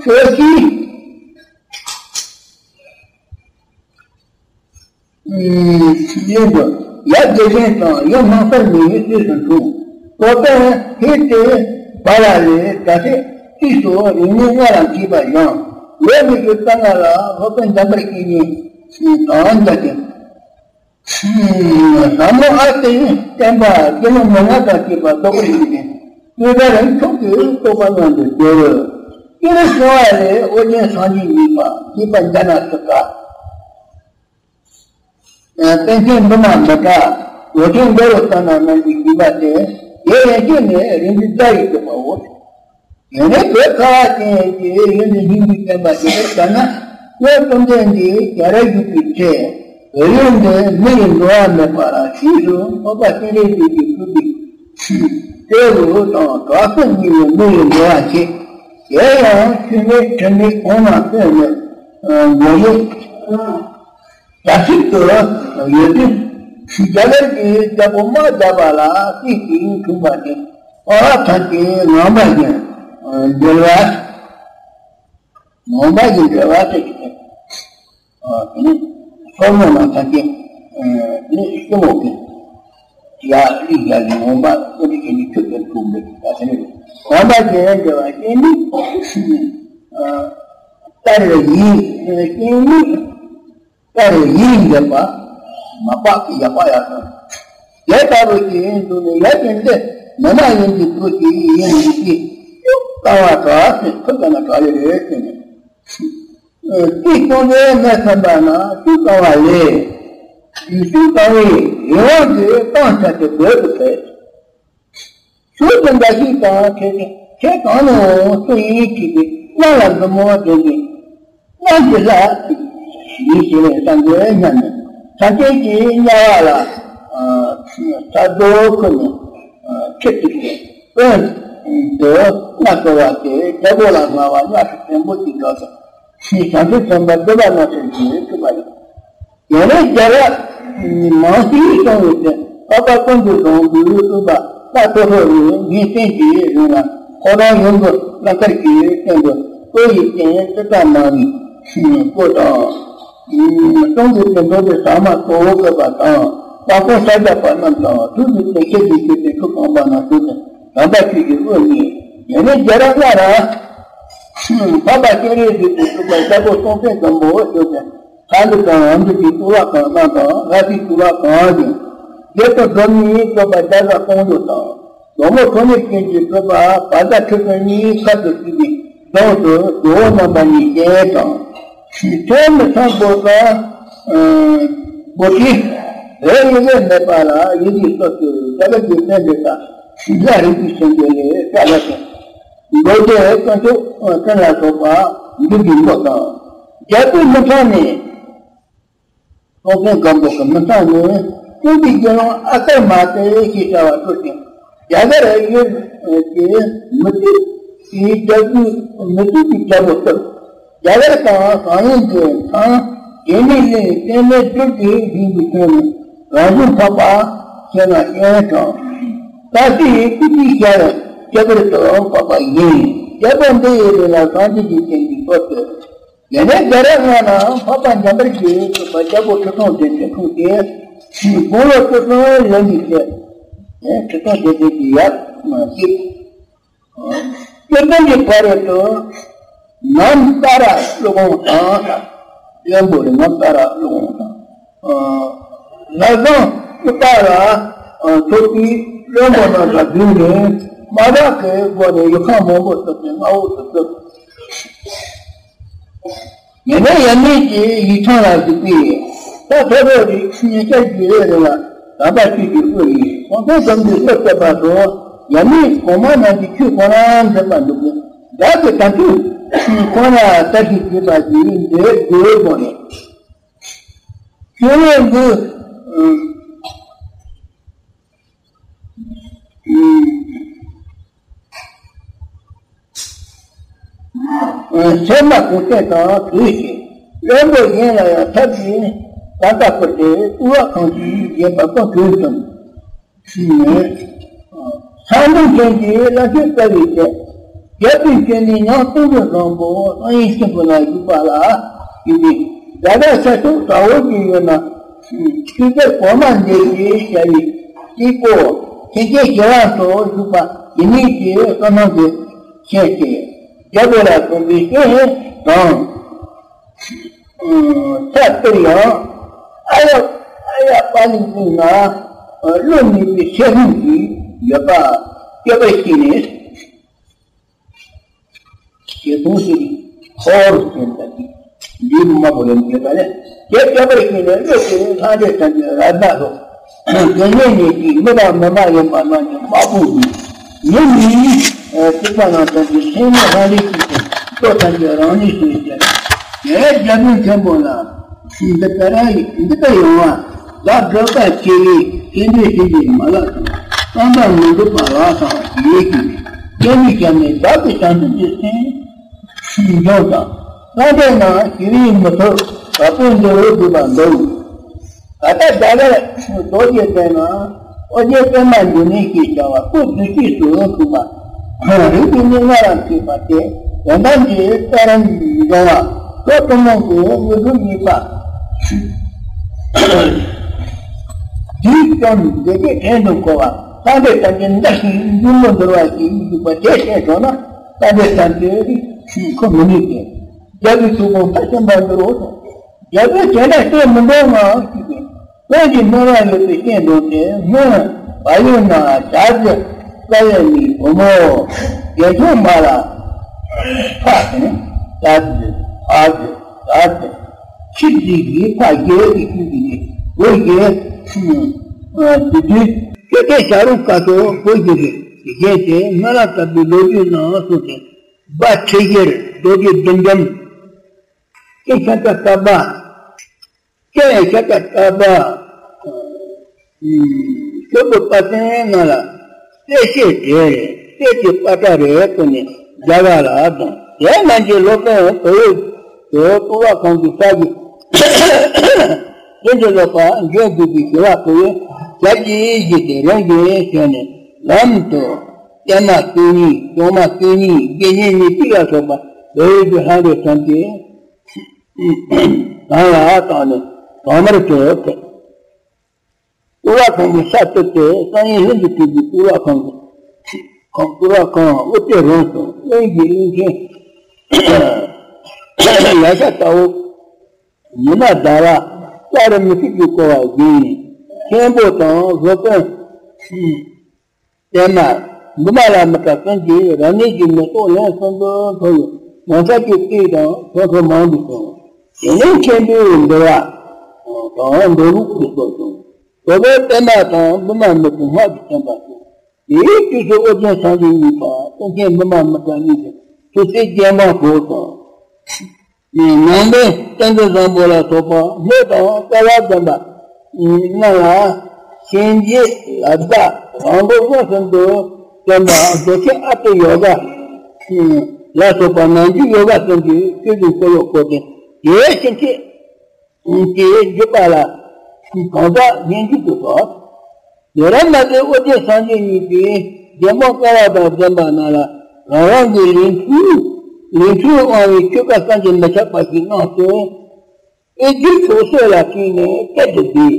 ཕྱོགས་བཞིའི་ཡུལ་དུ་ཡབ་རྗེ་བཙུན་དང་ཡུམ་སྣང་གསལ་མའི་སྲས་སུ་འཁྲུངས། སློབ་དཔོན་ཧེ་ཏེ་བ་ལ་ལས་གྲྭ་ཆས་དཀྱུས་སུ་རིག་གནས་སྔ་ལ་མཁས་པ་བཞེངས། ལོ་ཉི་ཤུ་རྩ་ལྔ་ལ་སློབ་དཔོན་འཇམ་དཔལ་དཔྱད་ནས་དང་མཇལ་ཏེ། ཟབ་མོ་ཨ་ཏིའི་བསྟན་པ་དགེ་སློང་མན་ངག་དང་བཅས་པ་རྫོགས་པར་བཞེད་དེ། སྤྲོས་བྲལ་མཆོག་གི་རྟོགས་པ་མངོན་དུ་གྱུར། སྤྱིར་གསོལ་བ་ལས་ཨོ་རྒྱན་སངས་རྒྱས་གཉིས་པ་ཞེས་པ་འཇམ་དཔལ་སུ་དྲག། པཎ་ཆེན་འབྲུ་མ་མི་ཏྲ། ལོ་ཆེན་འགོ་རུ་བཏང་ན་རྣམས་ཀྱི་བཞེད་པ་སྟེ། དེ་ཡན་ཆད་ནས་རིག་འཛིན་རྩ་བའི་གྲུབ་པའོ། དེ་ནས་བོད་ཁ་བ་ཅན་གྱི་ཡུལ་འདི་སྙིང་རྗེའི་བསྟན་པ་ཞིག་ཏུ་ལྟ་ན། སྔོན་བཅོམ་ལྡན་འདས་རྒྱ་རས་བཞུགས་པའི་ཚེ། བོད་ཡུལ་འདི་མི་ཡི་འགྲོ་བ་མེད་པར་ཕྱིས་སུ་འཕགས་པ་སྤྱན་རས་གཟིགས་ཀྱིས་བསྐུལ་བའི་ཚུལ་དེ་རུ་དང་དྲག་ཤུལ་གཉིས་ལས་མི་ཡི་འགྲོ་བ་བྱེད། དེ་ཡང་ཆོས་མེད་དྲི་མེད་གོང་ན་སྟོན་མེད་མགོ་ཡུ་རྒྱ་ཕྱིར་དུ་ཡོད་དུས། རྒྱ་གར་གྱི་རྒྱལ་པོ་དམག་བརྒྱབ་པ་ལ་སྲིད་ཀྱིས་འཁྲུངས་པ་སྟེ། འཕགས་པ་ཐམས་ཅད་ངང་པ་བཞིན། འབྲེལ་བ། ངོ་མ་གི་འབྲེལ་བ་དེ་གི་དེ་ནི་སོར་མོ་ནང་ཐག་གི་ནི་སྐྱོ་མོ་གི་ཡ་ལི་ཡ་ལི་ངོ་མ་ཀུན་གྱི་ནི་ཁྱོད་ཀྱི་ཐུག་འདུག་ད་དེ་ནི་ངོ་མ་གི་འབྲེལ་བ་དེ་ནི་ལྟར་ཡིན་དེ་ནི། ཀ་རེ་ཡིན་འདེབས་པ། མ་པ་གི་ཡག་པ་ཡག་སོང་། དེ་ལྟ་བུ་ཞིག་ཡིན་འདུག་ནས་ཡ་ཅན་ཏེ་མི་མ་ཡིན་གྱི་བུ་ཞིག་ཡིན་མི་ཞིག་ཤུགས་དཀའ་བ་དྲག་ཞིག་ཐུབ་པ་ན་དྲག་ལེ་རེད་ཟེར་ནས། དེ་སྟོང་པའི་གནས་ཚན་པ་ན་ཤུགས་དཀའ་བ་ལས། དེ་ཤུགས་དཀའ་བའི་རི་དབང་གི་སྟེང་ཆ་དེ་བོད་དུ་ཕེབས། ཆོས་ཀྱི་འགའ་ཞིག་དང་ཁྱེད་ཁྱེད་གང་ནས་འོང་སུ་ཡིན་གྱིས་ཏེ་གནམ་ལ་འཛུབ་མོ་སྦྲེལ་ཏེ། གནམ་གྱི་ལྷ་ཡིན་ཞེས་པའི་སངས་རྒྱས་སྙམ་ནས་ཐམས་ཅད་ཀྱི་དམྱལ་བ་ལ་ས་རྡོ་ཁུར་ནས་ཁྱེར་ཏེ་དཔོན་དུ་མངའ་གསོལ་བ་སྟེ་རྒྱལ་པོ་ལ་མངའ་བ་མངའ་ཐང་ཆེན་པོ་ཞིག་བྱུང་སོང་། ཞེས་བྱང་ཆུབ་སེམས་དཔའ་འདུས་པ་རྣམས་ཀྱིས་ཞུས་པ་རེད། དེ་ནས་རྒྱལ་རབས་མང་ཞིག་བྱུང་བའི་ཚེ་འཕགས་པ་ཀུན་ཏུ་བཟང་པོའི་སྤྲུལ་པ་ལྷ་ཐོ་ཐོ་རེ་ཉིན་བསྟན་གྱི་རིང་ལ་ཁོ་རང་ཡུམ་གྱི་རྣམ་ཐར་གྱི་སྟེང་དུ་བློ་ཡི་རྟེན་ཙི་ཏྲ་མ་ནི་སྐུ་དང་། གསུང་གི་དོན་མདོ་སྡེ་ཟ་མ་ཏོག་བཀོད་པ་དང་དཔལ་སྤུངས་ས་སྐྱ་པ་རྣམས་དང་ཐུགས་ཀྱི་བདེ་གཤེགས་ཀྱི་ཆོས་ཀྱི་ཐུགས་ཁང་པ་ན་ཐུགས་དང་དམ་པ་ཆོས་ཀྱི་དབུ་བརྙེས། དེ་ནས་རྒྱལ་རབས་ལྔ་ར། འཕགས་པ་སྤྱན་རས་གཟིགས་ཀྱི་སྤྲུལ་པ་ལྟ་བུ་སྟོང་པའི་སྒམ་པོ་ཞུ་ཅིང་། ལྷ་འདི་དང་འདི་ཀྱི་གཙུག་ལག་ཁང་རྣམས་དང་ལྷ་སའི་གཙུག་ལག་ཁང་ཡིན། རྒྱལ་པོ་བསྡོམས་ནི་སྤྲུལ་པ་རྒྱ་བཟའ་ཀོང་ཇོ་དང་། ཇོ་མོ་ཁྲོ་གཉེར་ཅན་གྱི་སྤྲུལ་པ་བཛྲ་ཁྲི་སྲོང་གཉིས་ཁབ་ཏུ་བརྩིས་པའི་གདོང་དུ་ཇོ་བོ་རྣམ་པ་གཉིས་སྤྱན་དྲངས། ཕྱི་ཁྲོན་མི་ཚང་པོ་དང་། པོ་ཏི། བོད་ཡུལ་ལས་མེད་པ་ལ་ཡུལ་གྱི་སོ་སོའི་རྒྱ་གར་གྱི་བསྟན་པའི་བཀའ་ཤིང་ལྷ་རིགས་ཀྱི་སེམས་ཅན་ལས་བཀའ་ལ་ཞིང་། མདོ་སྡེ་དཀོན་མཆོག་ཀུན་ལ་སོགས་པ་འདུས་པའི་མགོ་དང་། རྒྱལ་པོའི་མི་ཚང་ནས། སྲོང་བཙན་སྒམ་པོ་གི་མི་ཚང་ནས་སྤྲུལ་པའི་དགེ་སློང་ཨ་ཀརྨ་ཏི་ཞེས་བྱ་བ་སྤྲུལ་ཞིང་རྒྱ་གར་ཡུལ་གྱི་མུ་སྟེགས་ཀྱི་རྒྱལ་པོའི་མུ་སྟེགས་ཀྱི་རྒྱལ་པོ་བཏུལ། རྒྱ་གར་དང་བྱང་ཡུལ་གྱི་ཚང་ཞལ་མི་གླིང་བཙན་མའི་སྦྲུལ་གྱི་ཞིང་དུ་བྱོན་ནས་རང་བཞིན་འཕགས་པ་ཞེས་ན་སྤྱན་དྲངས། བཀྲ་ཤིས་ཀྱི་ཤར་ཁྱད་པར་དུ་འཕགས་པ་ཡིན། རྒྱལ་པོ་འདི་ཡི་རིང་ལ་སངས་རྒྱས་ཀྱི་སྤྱན་གྱིས་བསྐོར་ཏེ། དེ་ནས་རྒྱལ་རབས་ལྔ་ན་འཕགས་པ་འཇམ་དཔལ་གྱི་སྤྲུལ་པ་རྒྱལ་པོ་ཁྲི་སྲོང་ལྡེ་བཙན་ཁོང་གིས་དགུང་ལོ་བཅུ་གསུམ་ལོན་པའི་ཚེ། ཁྲི་སྲོང་ལྡེ་བཙན་གྱི་ཡབ་མ་གཅིག་སྐྱེ་ཕྲེང་གི་བར་དུ་ནམ་ཏཱ་ར་ཀླུ་གོང་དང་། བློན་པོ་རེད། ནམ་ཏཱ་ར་ཀླུ་གོང་དང་། ལྷ་བཟང་ཀུ་ཏཱ་ར་ཐོབ་པའི་བློན་པོ་རྣམས་དང་བསྡུས་ནས་མ་དག་གི་སྒོ་ནས་ཡུལ་ཁམས་མང་པོ་ཐོབ་སྟེ་མངའ་འོག་ཏུ་བཙུགས། ཡེ་ནས་ཡབ་མེས་ཀྱི་ཡིག་ཚང་ལ་གཟིགས་པས་ད་ཐོ་ཐོ་རེ་ཉིན་ཤར་གྱི་རེ་རེ་ལ་དམ་པ་ཆོས་ཀྱི་དབུ་ཡིས་སྲོང་བཙན་སྒམ་པོའི་སྲོག་བཅད་པ་དང་ཡབ་མེས་གོང་མ་རྣམས་ཀྱིས་ཆོས་ཁོ་ན་མཛད་པ་འདུག་པས་བདག་གིས་ད་ཐུག་ཁོ་ན་བཀྲ་ཤིས་བྱེད་པ་ཞིག་མཛད་དགོས་དགོངས་ནས། ཁྱོད་ངས་འདི། ཚད་མ་གོང་བསྟན་དང་དུས་ཤིག་བློན་པོ་གཞན་ལ་ཡང་ཐབས་ཀྱིས་གང་ལྟར་བསྐུར་ཏེ་གཙུག་ལག་ཁང་གིས་བཞེངས་པ་ཀུན་གྱིས་ཀྱང་ཕྱིས་ནས། ཚངས་དྲུང་ཅན་གྱི་བླ་མཆོད་བསྩལ་བའི་ཚེ། རྒྱལ་པོའི་སྤྱན་ནས་ཉང་སྟོང་དུ་བཟང་པོ་གསང་བའི་ཤིང་བུ་ལ་བཞུགས་པ་ལ་ཞུགས་ནས་རྒྱ་གར་ཤར་ཕྱོགས་དགྲ་བོ་གི་ཡུལ་ན་ཆོས་རྒྱལ་གོང་མ་འདས་ཞེས་བྱ་བའི་སྐྱེས་བུ་མཁན་ཆེན་ཞི་བ་འཚོ་བཞུགས་པ་དེ་ཉིད་ཀྱི་བསོད་ནམས་ཀྱི་ཞལ་ཆེ་རྒྱལ་པོ་ལ་གསུངས་པའི་ཤིང་དང་། ས་དེར་ཡང་ཨ་ཡ་ཨ་ཡ་པ་ལི་ཟེར་ན་བློ་མེད་པའི་ཆེ་ཧུང་གིས་ཡོད་པ་སྐྱེ་བར་ཤེས་ནས། ཞེས་གསུངས་ཤིང་ཧོར་ཟེར་ན་འདིའི་མ་པོ་ལས་མཛད་པ་ལས་དེ་སྐྱེ་བར་ཤེས་ནས་བློ་ཆེ་བའི་ལྷ་འདྲེ་དང་གི་ར་ད་ལོ། དེ་ནས་ནི་ཅིག་མི་དང་མི་མ་ཡིན་པ་རྣམས་ཀྱི་དམག་དཔུང་གིས་མི་མིའི་སྲིད་པ་རྣམས་དང་གི་སེམས་ནི་རང་ལས་ཀྱིས་ཏེ་ལྟོ་དང་གི་རང་ལས་སུ་ཡོད་ཀྱང་། དེ་རྒྱལ་པོ་མཁན་པོ་ལ་འདི་ལྟར་འདི་ལྟར་ཡོང་བ་བདག་དགོས་པ་ཆེ་བས་སྐྱེ་འདོད་ཞིག་གིས་མ་ལགས་དང་བསམ་པ་མི་འགྲུབ་པ་ལགས་དང་ཡོད་ཀྱང་། སྐྱེ་འདོད་ཀྱང་མེད་བདག་གི་བྱང་ཆུབ་ཀྱི་སེམས། ཤིང་ལྗོངས་དང་། སངས་རྒྱས་རྣམས་ཞི་བའི་མི་ཐོབ་བདག་པོ་འདི་རུ་འདུས་པ་འདུག་ད་ལྟ་རྒྱ་གར་རྡོ་རྗེ་གདན་ན་ཨོ་རྒྱན་པདྨ་འབྱུང་གནས་ཞེས་བྱ་བ་སྐུ་བདུད་རྩིས་སུ་ཁུག་པ། རིགས་ཀྱི་གཉེར་ལྔ་ལ་མཁས་པ་སྟེ། དོན་དམ་གྱི་ས་རིམ་འབྱུང་བ་སོགས་ཐུན་མོང་གི་དངོས་གྲུབ་གཉིས་པ། དུས་ཀྱང་འདི་སྐད་དྲན་དུ་གོ་བ། སངས་རྒྱས་ཐམས་ཅད་འདར་ཞིང་འཇིགས་མོ་འདོར་བ་ཞིག་འཇུག་པ་དེ་ཤེས་སོང་ན། སངས་རྒྱས་ཐམས་ཅད་ཁོ་མི་ནུས་ཏེ། རྒྱལ་བའི་ཐུགས་དགོངས་མཐར་ཕྱིན་པར་འགྱུར་རོ་གསུངས། རྒྱལ་པོས་དེ་འདྲ་བཤད་མི་འདུག་ངང་ཞུས་པས། སྔོན་གྱི་སྨོན་ལམ་ཡོད་པའི་རྐྱེན་བཟུང་སྟེ། སྔོན་བལ་ཡུལ་ན་བྱ་རྒྱུད་ས་ཡི་ནས་བུ་མོ་རྒྱལ་ཆུང་མ་ལ་ཕ་དང་ད་དེ་ཕ་དེ་ད་དེ་ཆིབས་ཀྱི་ཡིག་ཕ་རྒྱལ་གྱི་ཆིབས་ཀྱི་ཡིག་བུ་རྒྱལ་དེ་དུས་ཁྱོད་དེ་བྱ་རུང་དཀའ་ཐུབ་བུ་རྒྱལ་གྱི་གཞན་དེ་སྨོན་ལམ་བཏབ་པའི་ལོ་རྒྱུས་ནང་གསུངས་ཏེ། སྦ་ཁྲི་གཞིར་རྡོ་རྗེ་བདུད་འཇོམས། ཀྱེ་ཤཱཀྱ་ཐུབ་པ། ཀྱེ་ཤཱཀྱ་ཐུབ་པ། ཤོག་བུ་པ་ཏན་ང་ལ་གསེར་ཞལ་དེར་གསེར་གྱི་པ་ཏྲ་རེ་བསྐོན་ནས་རྒྱ་གར་ལ་བཏང་། དེ་རྣམས་ཀྱི་སློབ་དཔོན་བོད་ཡུལ་དུ་སྤོ་བོ་ཁོང་གི་ས་གི་དེ་འདྲ་ལོག་པ་འཇོན་དགོས་པའི་ཞི་བ་ཕུལ་བས། ཞབས་ཀྱིས་བཞེས་ཏེ་རིམ་བཞིན་བྱོན་ནས་ལམ་དུ་བརྟན་མ་སྟོང་ཉིད་གྲོག་མ་སྟོང་ཉིད་དགེ་བསྙེན་ཉི་ཤུ་ལ་སོགས་པ་བོད་ཡུལ་གྱི་ལྷ་འདྲེ་ཐམས་ཅད་གང་ལ་བཏང་ནས་གང་མར་བྱོན་ཏེ། སྤོ་བོ་ཁོང་གི་ས་བཏུལ་ཏེ་གསང་ཡུལ་ལྷུན་གྱིས་གྲུབ་པའི་སྤོ་བོ་ཁོང་གི་ཁོང་སྤོ་བོ་ཁོང་དབུ་སྟེང་རོལ་སོང་། གླིང་གི་གླིང་ཆེན་ཡ་ཤ་ལྟ་བུ། ཉི་མ་ཟླ་བ་ས་རུ་མི་ཤིགས་ཀྱིས་བསྐོར་བ་བཞིན། མཁན་པོ་དང་སློབ་དཔོན་བརྟན་མ་འབུམ་ལ་མི་ཁྲ་ཀུན་གྱིས་རབ་གནས་ཀྱི་མེ་ཏོག་ལན་གསུམ་དུ་འཐོར་བའི་ངོ་མཚར་གྱི་སྐད་དང་ཁྲོ་ཁྲོ་མང་དུ་བྱུང་། དེ་ནས་མཁན་པོས་འདུལ་བ་དང་འདུལ་ལུགས་ཀྱི་སྐོར་གསུངས། སློབ་དཔོན་བརྟན་མ་དང་འབུམ་མེ་ཏོག་སྔགས་ཀྱི་བསྟན་པ་གསུངས། དེའི་དུས་སུ་ཨོ་རྒྱན་སངས་རྒྱས་གཉིས་དང་ཀུན་མཁྱེན་འབུམ་མེ་ཏོག་གཉིས་ཀྱིས་ཐུགས་སྲས་རྒྱལ་མ་ཧོར་དང་། ནང་པའི་བསྟན་འཛིན་བཟང་པོ་ལ་སོགས་པ་སྨོན་དང་སྐལ་བ་ལྡན་པ་རྣམས་ལ་གཤིན་རྗེ་ལ་བཟླ། རང་གྲོལ་མངོན་སུམ་དུ་སྟོན་པ་རྫོགས་ཆེན་ཨ་ཏི་ཡོ་ག་ལ་སོགས་པ་ནང་རྒྱུད་ཡོ་ག་གསུམ་གྱི་ཆོས་ཀྱི་འཁོར་ལོ་བསྐོར་ཏེ། དེའི་ཕྱིན་ཆད་ཀྱི་བརྒྱུད་པ་ལ་གང་ཟག་སྙན་བརྒྱུད་དུ་གསུངས། དེ་རང་མ་ཟད་ཨོ་རྒྱན་སངས་རྒྱས་གཉིས་ཀྱིས་རྒྱལ་འབངས་སྐལ་བ་དང་ལྡན་པ་རྣམས་ལ་རང་རང་གི་ལས་འཕྲུལ་ལས་འཕྲུལ་དབང་བའི་ཆོས་བཀའ་བསམ་གྱིས་མི་ཁྱབ་པ་ཞིག་གནང་སྟེ། ཨེ་འགྱུར་ཆོས་སྲོལ་ལ་བརྟེན་ནས་གཏེར་དུ་བསྡུས།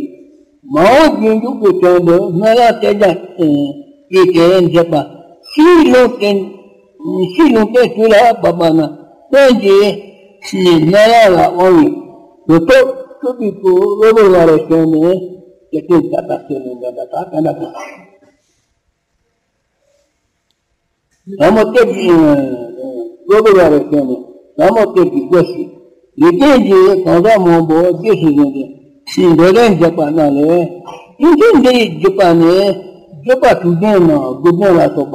མ་འོངས་རྗེས་འཇུག་གི་དོན་དུ་སྨོན་ལམ་གཏེར་སྦྱང་ཡི་གེ་མཛད་པ་ཕྱིའི་ལུང་བསྟན། ཕྱིའི་ལུང་བསྟན་དུས་ལ་བབ་པ་ན་སྟོན་གྱི་སྨོན་ལམ་ལ་དབང་བའི་གྲུབ་ཐོབ་སྤྲུལ་པའི་སྐུ་གློ་བུར་བ་རུ་བྱོན་ནས་དེ་སྟོན་ད་ལྟ་ཚེ་ལས་འདས་པ་དག་ག་ན་དང་། ཟབ་མོ་གཏེར་གྱི་གློ་བུར་བ་རུ་བྱོན་ནས་ཟབ་མོ་གཏེར་གྱི་སྒོ་ཕྱེ། ལུས་རྟེན་གྱི་གང་ཟག་མང་པོ་རྗེས་སུ་བཟུང་སྟེ་འགྲོ་དོན་མཛད་པ་རྣམས་ལས། ཡིན་གྱི་འདི་ཡི་བརྒྱུད་པ་ནི་བརྒྱུད་པ་དྲུག་ལྡན་ནང་དགུ་ལྡན་ལ་སོགས་པ་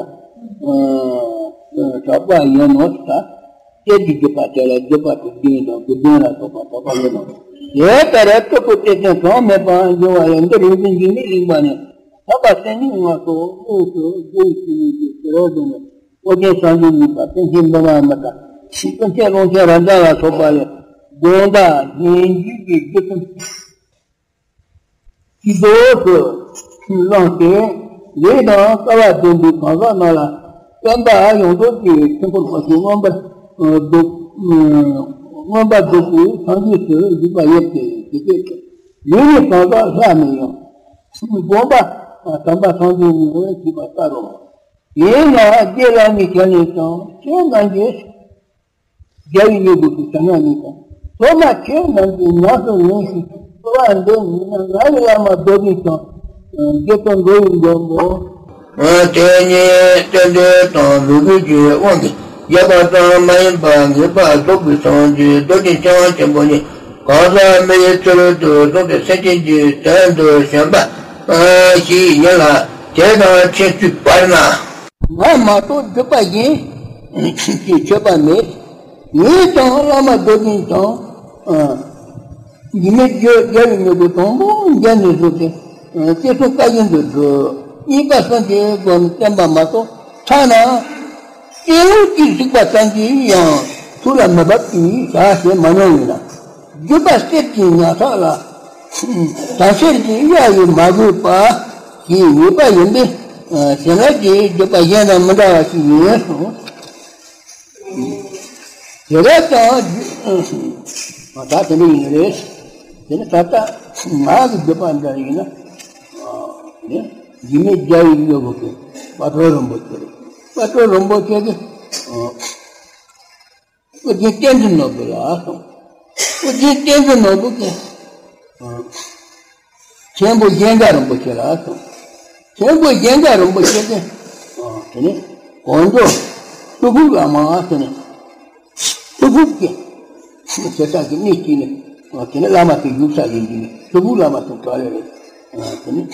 གྲགས་པ་ཡིན་ནོ། ད་གཏེར་གྱི་བརྒྱུད་པ་དེ་ལ་བརྒྱུད་པ་དྲུག་ལྡན་དང་དགུ་ལྡན་ལ་སོགས་པ་གྲགས་པ་ཡིན་ནོ། དེ་ལྟར་སྤྲུལ་སྐུ་གཏེར་ཆེན་གྲངས་མེད་པ་འབྱུང་བ་ཡང་འདི་རིག་འཛིན་འཇིགས་མེད་གླིང་པ་ནས། ཐར་པ་སེམས་ཉིད་ངོ་སོ་དངོས་སུ་རྒྱུ་ཡི་ཆོས་ཉིད་ཀྱི་ཕྱི་རོལ་དུ་ནི་ཨོ་རྒྱན་སངས་རྒྱས་གཉིས་པ་ཀུན་མཁྱེན་འབུམ་མེ་ཏོག་ཀུན་མཁྱེན་ཀློང་ཆེན་རབ་འབྱམས་ལ་སོགས་པ་ལས་དགོངས་དག་སྙན་བརྒྱུད་ཀྱི་རྒྱུད་གསུམ་གྱི་རྡོ་སོལ་བླངས་ཏེ་ལས་དང་སྐལ་བ་ལྡན་པའི་གང་ཟག་རྣམས་ལ་བསྟན་པ་ཡོངས་རྫོགས་ཀྱི་ཆོས་འཁོར་དབང་ཕྱུག་མངོན་པར་རྫོགས་མངོན་པར་རྫོགས་པའི་སངས་རྒྱས་སུ་བཞུགས་པ་ཡོད་དེ། དེ་སྐད་དུ་ཡུལ་ནི་གང་ཟག་ལྷ་མི་ཡང་། དགོངས་པ་དམ་པ་སངས་རྒྱས་ཉིད་ཀྱིས་པ་ལྟ་རུང་། དེས་ན་རྗེ་བླ་མའི་ཞལ་ནས་ཀྱང་ཁྱེད་རྣམས་ཀྱིས་རྒྱལ་བའི་མྱུ་གུ་ཞེས་བྱ་ང་ཉིད་དང་། ཐོག་མ་ཁྱེད་རྣམས་ཀྱིས་ཉམས་སུ་ལེན་ཞིང་གསོལ་བ་འདེབས་ནུས་ན། ང་ཡི་བླ་མ་རྡོ་རྗེ་འཆང་། རྗེ་བཙུན་འགྲོ་བའི་མགོན་པོ། དེ་ཉིད་རྟེན་འབྲེལ་དང་ལུས་འབྲེལ་གྱི་དབང་གིས་ཡོད་པ་ཙམ་མ་ཡིན་པར་ངེས་པར་རྫོགས་པའི་སངས་རྒྱས་རྡོ་རྗེ་འཆང་ཆེན་པོ་ཉིད་གང་ཟག་མི་ཡི་ཚུལ་དུ་བཟུང་སྟེ་སེམས་ཅན་གྱི་དོན་དུ་བྱོན་པ་ཞིག་ཡིན་ལ། དེ་དང་ཁྱེད་ཚོའི་བར་ན། ང་མ་གཏོགས་སྒྲུབ་པ་གཞན་གྱི་མཆོད་པ་མེད། ངས་ཀྱང་བླ་མ་རྡོ་རྗེ་འཆང་། འཇིགས་མེད་རྒྱལ་བའི་མྱུ་གུ་དང་པོ་མཇལ་ནས་བཟུང་སྟེ། བསྐྱེད་རིམ་བཀའ་བཞིན་དུ་སྒྲུབ། གཉིས་པ་གསུམ་གྱི་སྒོ་ནས་བསྟན་པ་མ་གཏོགས་ཐ་ན་སྐྱེས་བུ་གཅིག་གཟིགས་པ་ཙམ་གྱིས་ཡང་ཐུགས་ལ་མི་འབབ་པའི་བྱ་བྱེད་མ་མྱོང་ཡིན་ལ། སྒྲུབ་པ་གསེར་གྱི་ཉ་ཐག་ལ། དམ་ཤེས་ཀྱི་གཡའ་ཡིས་མ་གོས་པ་ཞེས་ཡོད་པ་ཡིན་པས། བྱིན་རླབས་ཀྱི་བརྒྱུད་པ་གཞན་དང་མི་འདྲ་བ་ཞིག་ཡིན་གསུངས། དེ་རེད་ཙང་། ད་དེ་འདྲ་ཡིན་རེད། དེ་ནི་ད་ལྟ་ང་གི་བརྒྱུད་པ་འདྲ་ཡིན་ན། ནི་འཇིགས་མེད་རྒྱལ་བའི་གཡོ་འོག་གི་དཔལ་སྤྲུལ་རིན་པོ་ཆེ་རེད། དཔལ་སྤྲུལ་རིན་པོ་ཆེ་གི། ཨོ་རྒྱན་བསྟན་འཛིན་ནོར་བུ་ལ་གསུངས། ཨོ་རྒྱན་བསྟན་འཛིན་ནོར་བུ་གི། ཨ། མཁན་པོ་གཞན་དགའ་རིན་པོ་ཆེ་ལ་གསུངས། མཁན་པོ་གཞན་དགའ་རིན་པོ་ཆེ་གི། ཨ། དེ་ནས་གོང་འཇོག་སྟོད་ཕུག་བླ་མ་དེ་ནས། སྟོད་ཕུག་གི་བྱེ་བྲག་གི་གནས་གཅིག་ནས། ཨ། དེ་ནས་བླ་མ་དེ་བཞུགས་ས་ཡིན་གྱི་ནས་སྟོད་ཕུག་བླ་མ་དང་གྲོགས་ལས་རེད། ཨ། དེ་ནས།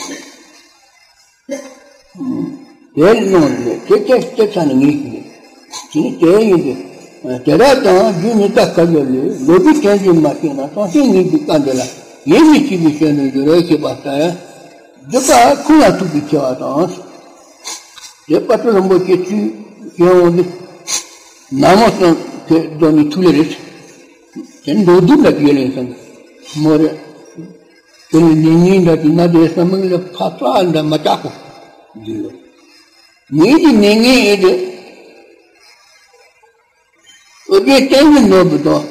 དེར་གནང་ནས་དེ་ལྟར་སྟེར་ས་ནི་ངེས་ཀྱི་རེད། དེ་ནི་དེ་ཡིན་ཏེ། དེ་དག་དང་རྒྱུ་ཉིད་ལྟ་སྐབས་ལ་ལས་ལོ་རྒྱུས་དྲན་འཛིན་མ་བྱས་ན་གསང་ཆེན་ངེས་ཀྱི་བཀའ་འདི་ལ་ཡིད་མི་ཆེས་པའི་ཞལ་ནས་འཇུག་རོགས་ཞེས་པ་ལྟར་བརྒྱུད་པ་ཁུངས་ལ་ཐུག་པའི་ཆེ་བ་དང་། དེ་དཔལ་སྤྲུལ་རིན་པོ་ཆེ་ཚུལ་བྱེད་འོང་དུས། ནག་མོ་སོང་དེ་རྡོ་ནི་ཐུག་ལེ་རེད། དེ་མདོ་སྡུག་ལ་བརྒྱུད་ལེན་སོང་མོ་རེད། དེ་ནི་ནི་ཉིན་འདྲ་དེ་ན་དེ་བསམ་མིན་ལ་ཁ་ཚ་འདྲ་མ་ཆག་གོ། འདི་ལོ། ངེད་ཀྱི་ནི་ངེད་ཨེ་དེ། ཨོ་རྒྱན་བསྟན་འཛིན་ནོར་བུ་དང་།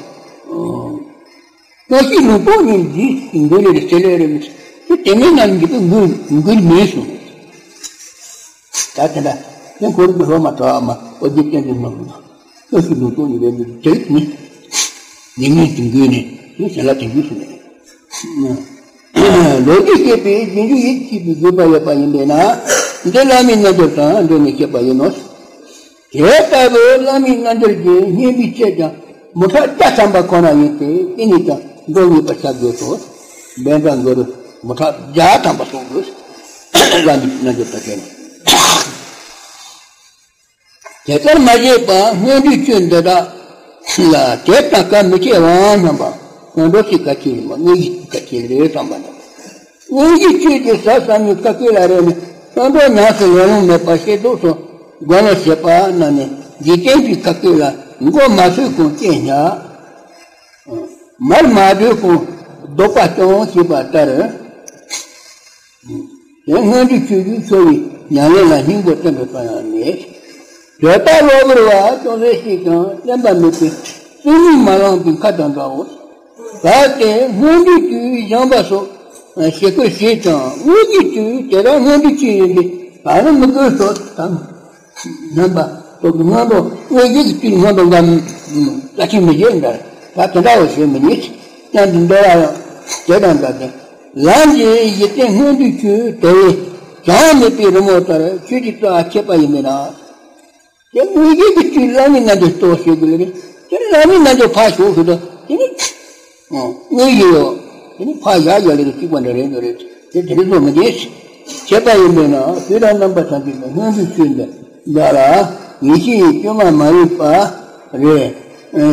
ཀོ་ཤི་ལུང་པོ་ནི་འདི་འདི་ལས་རེ་ཚེ་ལས་རེ་མི་ཚེ་དེ་མིན་ན་འདི་གི་འགུལ་འགུལ་མེད་སོང་། ད་དེ་འདྲ་དེ་འཁོར་གྱི་སློབ་མ་གྲྭ་བ་མ་ཨོ་རྒྱན་བསྟན་འཛིན་ནོར་བུ་དང་། ཀོ་ཤི་ལུང་པོ་ནི་རེ་མི་ཚེ་ནི། ནི་ངེད་ཀྱི་འགུལ་ནི་ནི་ཚེ་ལ་དེ་འགུལ་སོང་ནས། ལོ་རྒྱུས་བཤད་པའི་རྗེས་འཇུག་ཡིད་ཆེས་པའི་དགོས་པ་ཡོད་པ་ཡིན་པས་ན། འདི་བླ་མའི་རྣལ་འབྱོར་དང་འབྲེལ་ནས་བཤད་པ་ཡིན་ནོ། དེ་ལྟ་བུའི་བླ་མའི་རྣལ་འབྱོར་གྱི་སྙན་པའི་ཚད་ཀྱང་མུ་ཕྲག་བརྒྱ་ཐམ་པ་ཁོ་ན་ཡིན་ཏེ། དེ་ཉིད་ཀྱང་མདོ་ངེས་པར་བྱ་དགོས་སོ། འབེན་པ་མགུར་མུ་ཕྲག་བརྒྱ་ཐམ་པ་གསུང་དགོས། བླ་མའི་རྣལ་འབྱོར་དང་འབྲེལ་ནས། དེ་ལྟར་མ་བྱས་པར་སྔོན་འགྲོའི་ཆོས་འདི་དག་ལ་དད་དང་བཀའ་མི་བྱེད་པའམ་སྙམ་པ། སྔོན་འགྲོ་ཞིག་གལ་ཆེ་ཡིན་པ་དངོས་གཞི་གལ་ཆེ་རེད་བསམ་པ་དང་། དངོས་གཞི་ཆོས་ཀྱི་ཟབ་གསང་བའི་བཀའ་བཀོད་ལ་རེ་ནས་སྔོན་འགྲོ་ཉམས་སུ་ལེན་ལོང་མེད་པར་ཤེས་རྟོགས་སུ་སྒོམ་ལ་བྱེད་པ་རྣམས་ནི་འཇིག་རྟེན་པའི་བཀའ་བཀོད་ལ་མགོ་མ་ཚོས་གོང་བཅད་བཞག། མར་མ་བགྲོད་གོང་ལྡོག་པ་སྐྱོང་ཞེས་པ་ལྟར། དེ་སྔོན་འགྲོའི་ཆོས་ཀྱི་འཚོ་བའི་ཉམས་ལེན་ལ་སྙིང་པོ་བསྟན་པའི་དཔེ་ཡང་མེད། བོད་པ་གློ་བུར་བ་ཅུང་ཟད་ཞིག་ཀྱང་བསྟན་པ་མེད་པའི་བཙུན་མོས་མ་བླངས་པའི་ཁ་དང་འདྲའོ། གལ་ཏེ་སྔོན་འགྲོའི་དུས་བཞེངས་པ་སོགས་ཞིབ་ཁུར་བྱས་ཀྱང་དངོས་ཀྱི་དུས་དེ་རང་སྔོན་འགྲོའི་ཆོས་ཡིན་པས་ད་ནི་མི་དགོས་སོ་དང་། རྣམ་པ་སྟོབས་ཀྱི་སྔོན་འགྲོ་དངོས་གཞི་གི་དུས་སྔོན་འགྲོ་འགའ་ལ་ཆེན་མི་བྱེད་འདྲ། ད་དེ་འདྲ་བ་བྱེད་མི་ཉེས། ཀྱང་འདི་འདྲ་བ་ཡང་དེ་དང་འདྲ་སྟེ། ལམ་གྱི་གཞི་རྟེན་སྔོན་འགྲོའི་ཆོས་དེ་བས་ཀྱང་མེད་པའི་རི་མོ་ལྟར་ཆོས་ཀྱི་རྩ་ཆད་པ་ཡིན་མིན་ན། དེ་དངོས་གཞི་གི་དུས་བླ་མའི་རྣལ་འབྱོར་གཙོ་བོ་བྱེད་དགོས་ལ་ནི། དེ་ནི་བླ་མའི་རྣལ་འབྱོར་ཕར་ཞོག་ཞུ་དོ། དེ་ནི། དངོས་ཡོད། དེ་ནི་ཕ་ཡག་ཡག་ལས་ཀྱི་གཅིག་པ་འདྲ་རེད་འདུག་རེད། དེ་དེ་རིགས་ལོ་མི་བདེ། བྱས་པ་ཡིན་པས་ན་དུས་དང་རྣམ་པ་ཐམས་ཅད་དུ་སྔོན་དུ་ཆོས་འདི་འདྲ་ལ་ཡེ་ཤེས་ཀྱི་བཅོས་མ་མ་ཡིན་པ་རེད།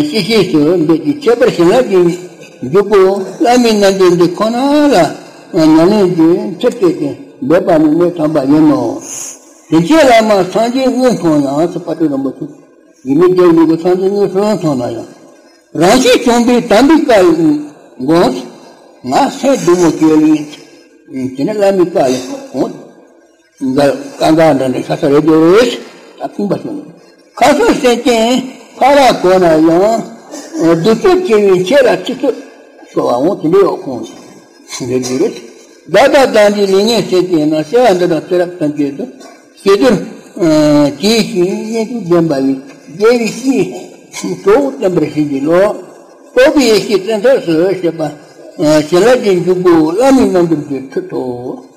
ཤེས་ཤེས་སུ་འདོད་ཀྱི་ཁྱད་པར་བྱིན་རླབས་ཀྱི་འཇུག་སྒོ་བླ་མའི་རྣལ་འབྱོར་འདི་ཁོ་ན་ལ་ཉམས་ལེན་གྱི་ཚུལ་དེ་དེ་འབད་པ་ནི་གནད་དམ་པ་ཡིན་ནོ། དེ་ཕྱིར་བླ་མ་སངས་རྒྱས་དངོས་མཐོང་ཡང་ཟེར་དཔལ་སྤྲུལ་རིན་པོ་ཆེ། ཡིད་མི་བདེ་ཡིན་པའི་སངས་རྒྱས་དངོས་སུ་མཐོང་ན་ཡང་། རང་བཞིན་བྱུང་བའི་དམ་པའི་བཀའ་དགོངས། ང་སེམས་སྡུག་མོ་སྐྱེ་ལུས། དེ་ནི་བླ་མའི་བཀའ་ལས་འོང་། འགལ་བཀའ་འགལ་འདྲ་འདྲ་ཤ་ས་རེད་དེ། ད་ཕུང་པ་བྱུང་། ཁ་སང་སེམས་ཅན་ཕ་ར་གོ་ན་ཡང་། གདུག་རྩུབ་ཆེ་བའི་ཁྱེད་ལ་ཚིག་རྩུབ་ཤོར་བ་འོང་དེ་འདྲའི་འོག་ཁོང་རེད་དེ་རེད། བདག་དང་བདག་འདྲའི་ལས་ངན་སེམས་ཅན་རྣམས་བྱ་བ་འདི་དང་ཚེ་རབས་ཐམས་ཅད་དུ། ཞེ་དུར་གྱིས་ཤིང་གཉེན་དུ་ལྡན་པ་ཡི་རྒྱལ་བའི་སྲས་གཙོ་བོ་བསྟན་པར་བྱིན་གྱིས་རློབས། རྟོགས་པའི་ཡེ་ཤེས་བཙན་ཐབས་སུ་བྱེད་པ། བྱིན་རླབས་ཀྱི་འཇུག་སྒོ་བླ་མའི་རྣལ་འབྱོར་གྱི་ཁྲིད་ཐོབ།